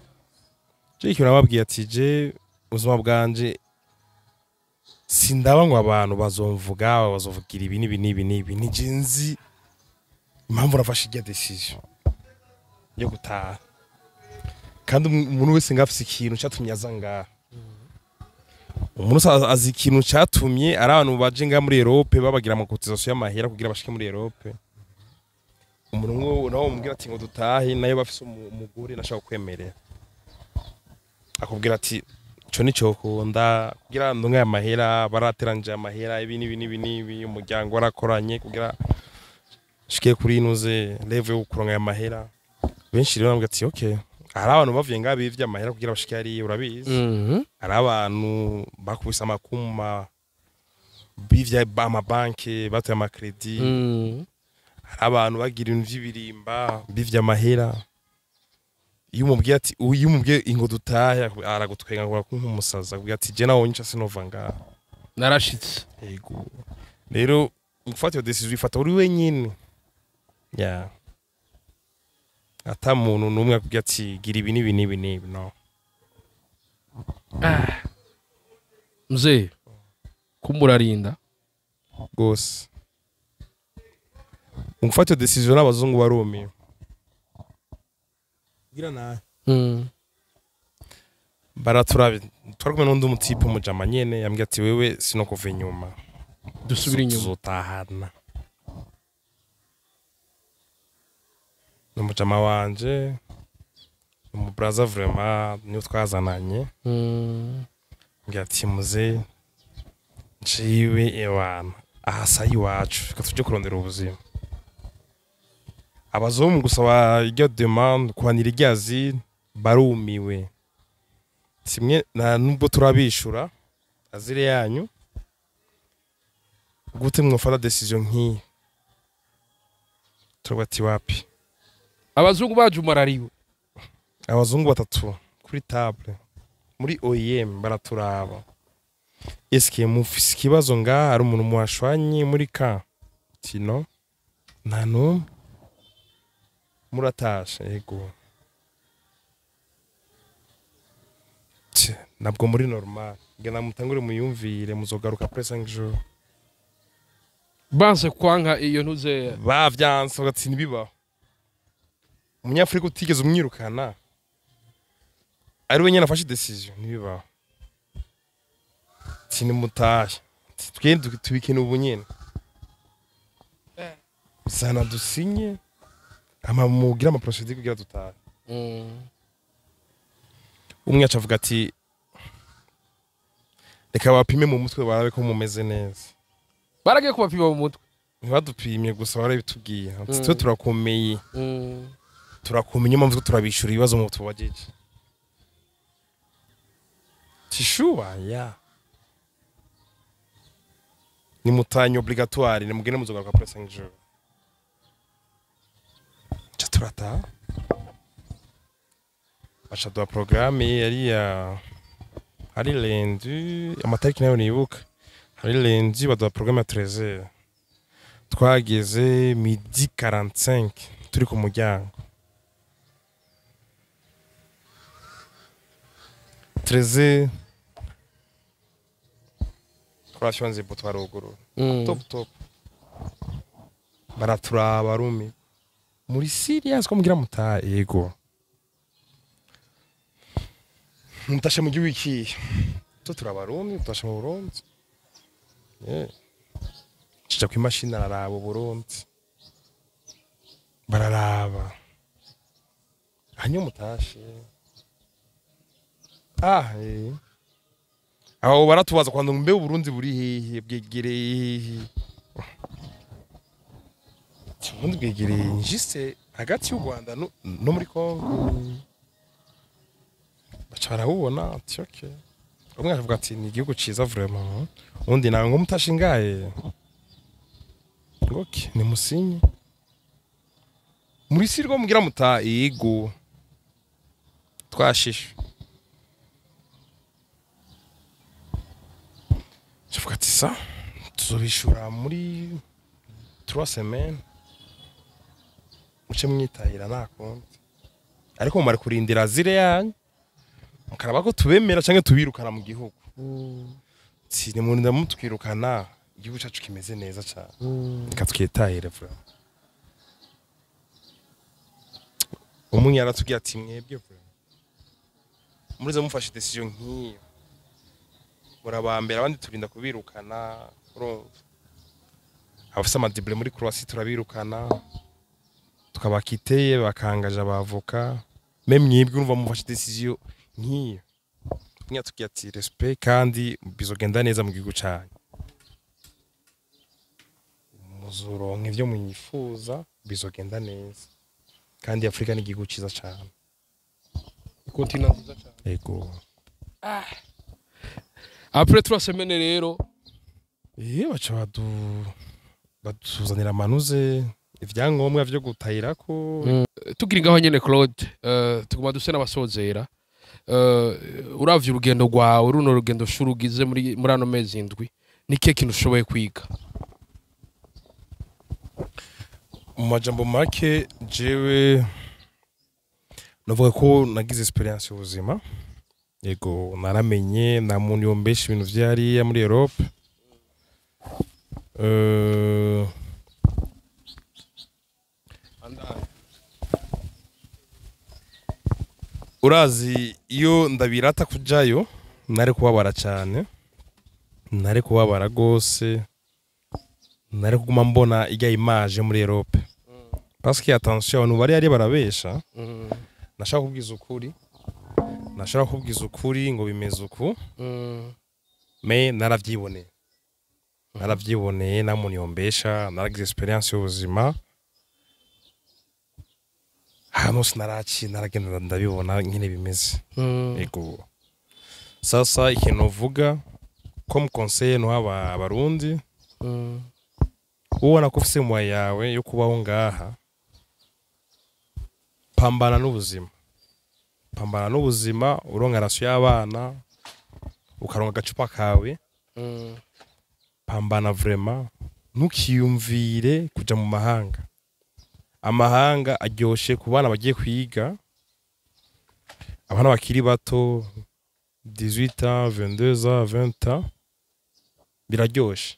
je ikintu nababwiye ati je ubuzima bwanje sindaba ngo abantu bazomvuga, bazovugira ibi n'ibi n'ibi n'ibi, nije nzi impamvu nafashe irya décision yo gutaha. Kandi umuntu wese ngafise ikintu catumye aza ngaha, umuntu wese azi ikintu catumye. Ari abantu baje ngaha muri Europe babagira ama cotisation y'amahera kugira bashike muri Europe. Umuntu umwe nawe umubwira ati ngo dutahe, nayo bafise umugore nashaka kwemerera, akubwira ati ico nico kunda kugira ndonke aya mahera, barateranje amahera, ibi n'ibi n'ibi n'ibi, umuryango warakoranye kugira Nshike kuri inuze level yo kuronka aya mahera. Benshi rero bambwira ati okay, hari abantu bavuye ngaho bivye amahera kugira bashike hariya, urabizi. Hari abantu bakubise amakuma, bivye amabanki, batoye amakredi. Hari abantu bagira ibintu vy'ibirimba, bivye amahera. Iyo umubwiye ati, iyo umubwiye ingo dutahe, aragutwenga ngo nk'umusaza, akubwira ati je nawe nca sinova ngaha. Narashitse. Yego, rero gufata iyo decision ifata uri wenyine, yeah, ata muntu n'umwe akubwira ati gira ibi n'ibi n'ibi n'ibi, no. Mzee, kumurarinda. Rwose mu gufata iyo decision n'abazungu barumiwe kugira nabi. Baraturabe, twari kumwe n'undi mutipe, umujama nyene, yambwiye ati wewe sinokuva inyuma. Dusubira inyuma. Tuzotahana. Ni umujama wanje, ni umubraza vraiment, niyo twazananye. Mbwira ati muze, njiwe ewana aha sayi iwacu, reka tuje kurondera ubuzima. Abazungu gusaba iryo demande kuhanira irya asile barumiwe kimwe nta nubwo turabishura asile yanyu. Gute mwofata decision nk'iyi? Turavuga ati wapi. Abazungu bajumarariwe. Abazungu batatu kuri table muri OIM baraturaba: eske mufise ikibazo ngaha? Hari umuntu muhashwanye muri ka tino? Nta numwe. Muratashe? Yego. Ntabwo muri normal, genda mutangure muyumvire, muzogaruka après 5 jours. Banse kwanka iyo ntuze. Bavyanse, bagati ntibibaho, umunyafurika utigeze umwirukana ari we nyene afashe decision, ntibibaho. Ati nimutahe, Ati twe tubikene ubu nyene, zana dusinye ama mugire ama procédure kugira dutahe. Umwe aca avuga ati reka bapime mu mutwe barabe ko mumeze neza. Baragiye kubapima mu mutwe? Ntibadupimye gusa, barabitubwiye. Ati twe turakomeye, turakomeye, niyo mpamvu turabishura ibibazo mu tubajije tishuba ya nimutanye obligatoire, nimugende, muzogaruka après 5 jours. Ca turataha, baca duha programme. Yari ya hari lundi, amatariki nayo nibuka, hari lundi, baduha programme ya 13h, twageze midi 45 turi ku muryango. 13h twarashonze ipo, twarugurura. Top top, baraturaba rumi: muri serious ko mugira mutahe? Yego. Mutashe mu gihugu ikihe? To turabarundi, tutashe mu Burundi. Yeah. Cija ku imashini araraba Uburundi, bararaba hanyuma mutashe. Ah, eh. Aho baratubaza kwanda ngo mbe Uburundi buri hehe, bwegereye hehe? Uburundi bwegereye juste hagati y'u Rwanda no muri Congo. Baca barabubona, ati okay. Umwe aravuga ati ni igihugu ciza vraiment, undi nawe ngo mutashingaye, ngo okay, ni musinye muri sirwo mugira muta. Yego, twashishe. Tuvuga ati sa tuzobishura muri 3 semaines, muce mwitahira nta kundi, ariko mumare kurindira asile yanyu mukaraba ko tubemera canke tubirukana mu gihugu. Si nimurinda mutwirukana, igihugu cacu kimeze neza cane, reka twitahire vraiment. Umwe yaratubwiye ati mwebwe vraiment murize mufashe decision nk'iyo murabambera, abandi turinda kubirukana. Urumva abafise amadibure muri Croatie turabirukana, tukabakiteye, bakangaje abavoka. Même mwebwe urumva mufashe decision nk'iyo. Umwe yatubwiye ati respect, kandi bizogenda neza mu gihugu canyu. Muzoronka ivyo mwifuza, bizogenda neza. Kandi Afrika ni igihugu ciza cane. Continent nziza cane. Ego. Après 3 semaines rero? Baca baduzanira amanuze, ivyangombwa vyo gutahirako. Tugira ngaho nyene, Claude, tuguma duse n'abasozera. Uravye urugendo rwawe, runo rugendo shuri ugize muri ano mezi 7, ni kihe kintu ushoboye kwiga? Mu majambo make, jewe navuga ko nagize experience y'ubuzima. Yego, naramenye nta muntu yombesha ibintu vyariya muri Europe. Urazi iyo ndabirata kujayo, nari kubabara cyane, nari kubabara gose, nari kuguma mbona ijya image muri Europe, parce que attention, abantu bari ari barabesha. Nashaka kubwiza ukuri, nashaka kubwiza ukuri ngo bimeze uku, mais naravyiboneye, naravyiboneye, nta muntu yombesha. Naragize experience y'ubuzima ahantu hose naraciye, naragenda ndabibona nyine bimeze. Ego, sasa ikintu uvuga comme conseil no aba abarundi, ubona ko ufise moyen yawe yo kubaho ngaha, pambana n'ubuzima, pambana n'ubuzima, uronka ration y'abana, ukaronka agacupa kawe. Pambana vraiment, ntukiyumvire kuja mu mahanga. Amahanga aryoshe ku bana bagiye kwiga, abana bakiri bato, 18 ans, 22 ans, 20 ans, biraryoshe.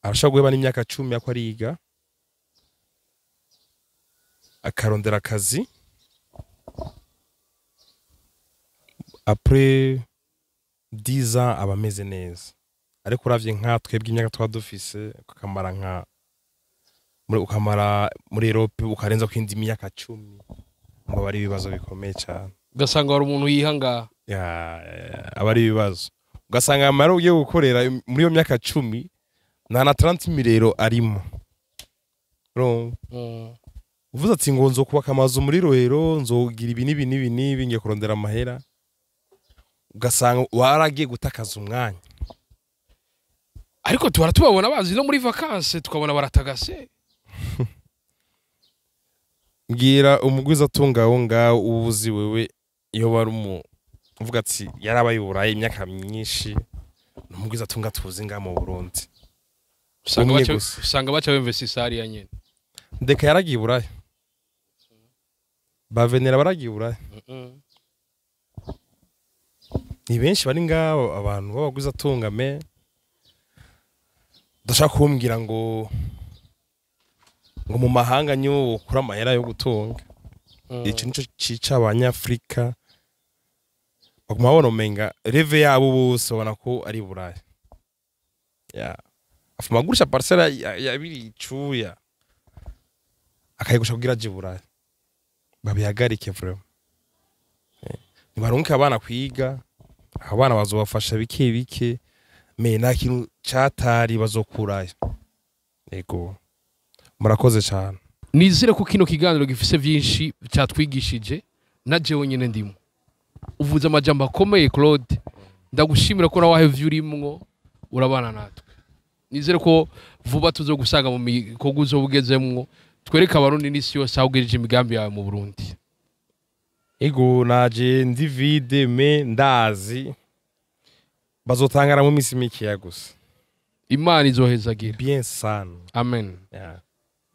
Arashobora guheba n'imyaka 10 yako ariga, akarondera akazi, après 10 ans aba ameze neza. Ariko uravye nka twebwe imyaka twaba dufise, ukamara nka muri, ukamara muri Europe, ukarenza ku indi myaka 10, ngo aba ari ibibazo bikomeye cyane. Ugasanga hari umuntu yiha ngaha. Ya, aba ari ibibazo, ugasanga amara ugiye gukorera muri iyo myaka 10 nta na 30 mirero arimo. Urumva? Uvuze ati ngo nzokubaka amazu muri Rohero, nzogira ibi n'ibi n'ibi n'ibi, ngiye kurondera amahera, ugasanga waragiye gutakaza umwanya. Ariko tuhora tubabona bazi no muri vacances, tukabona baratagase. Mbwira umugwiza atunga aho ngaho uba uzi wewe, iyo wari umu uvuga ati yarabaye i Burayi imyaka myinshi, ni umugwiza atunga tuzi ngaha mu Burundi. Usanga Umwe baca gusa. Usanga baca bemvesisa hariya nyene. Ndeka, yaragiye i Burayi, bavenera baragiye i Burayi. Ni benshi bari ngaho, abantu b'abagwiza atunga, mais udashaka kumbwira ngo mu mahanga niwo ukura amahera yo gutunga. Ico nico cica abanyafrika, baguma babona umenga rêve yabo bose babona ko ari i Buraya. Ya afuma agurisha parcelle ya biri icuya, akayigusha kugira aje i Buraya. Babihagarike vraiment. Nibarunke abana kwiga, abana bazobafasha bike bike, mais nta kintu catari bazokurayo. Yego, murakoze cane. Nizere ko kino kiganiro gifise vyinshi cyatwigishije, na jewe nyene ndimo. Uvuze amajambo akomeye, Claude. Ndagushimira ko nawe wahevye urimwo urabana natwe. Nizere ko vuba tuzogusanga mu mikorwa uzoba ugezemwo, twereke abarundi n'isi yose aho ugejeje imigambi yawe mu Burundi. Ego, naje ndi vide, mais ndazi bazotangara mu misi mikeya gusa. Imana izohezagira. Bien sana. Amen. Yeah.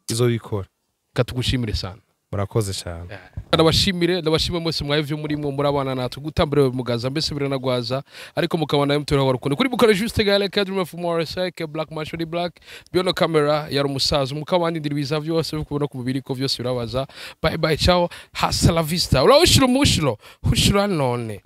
Izobikora. Katugushimire sana. Murakoze cyane. Ndabashimire, ndabashimire mwese mwahevye murimwo murabana natwe gutambira mugaza, mbese biranagwaza, ariko mukabana mutera warukundo kuri bukore. Juste Gale Kadrum from RSA Black Mashori Black beyond camera yari umusaza mukabandi ndiribiza vyose kubona ku mubiri ko vyose birabaza. Bye bye, ciao, hasta la vista, urawushira umushiro hushira none.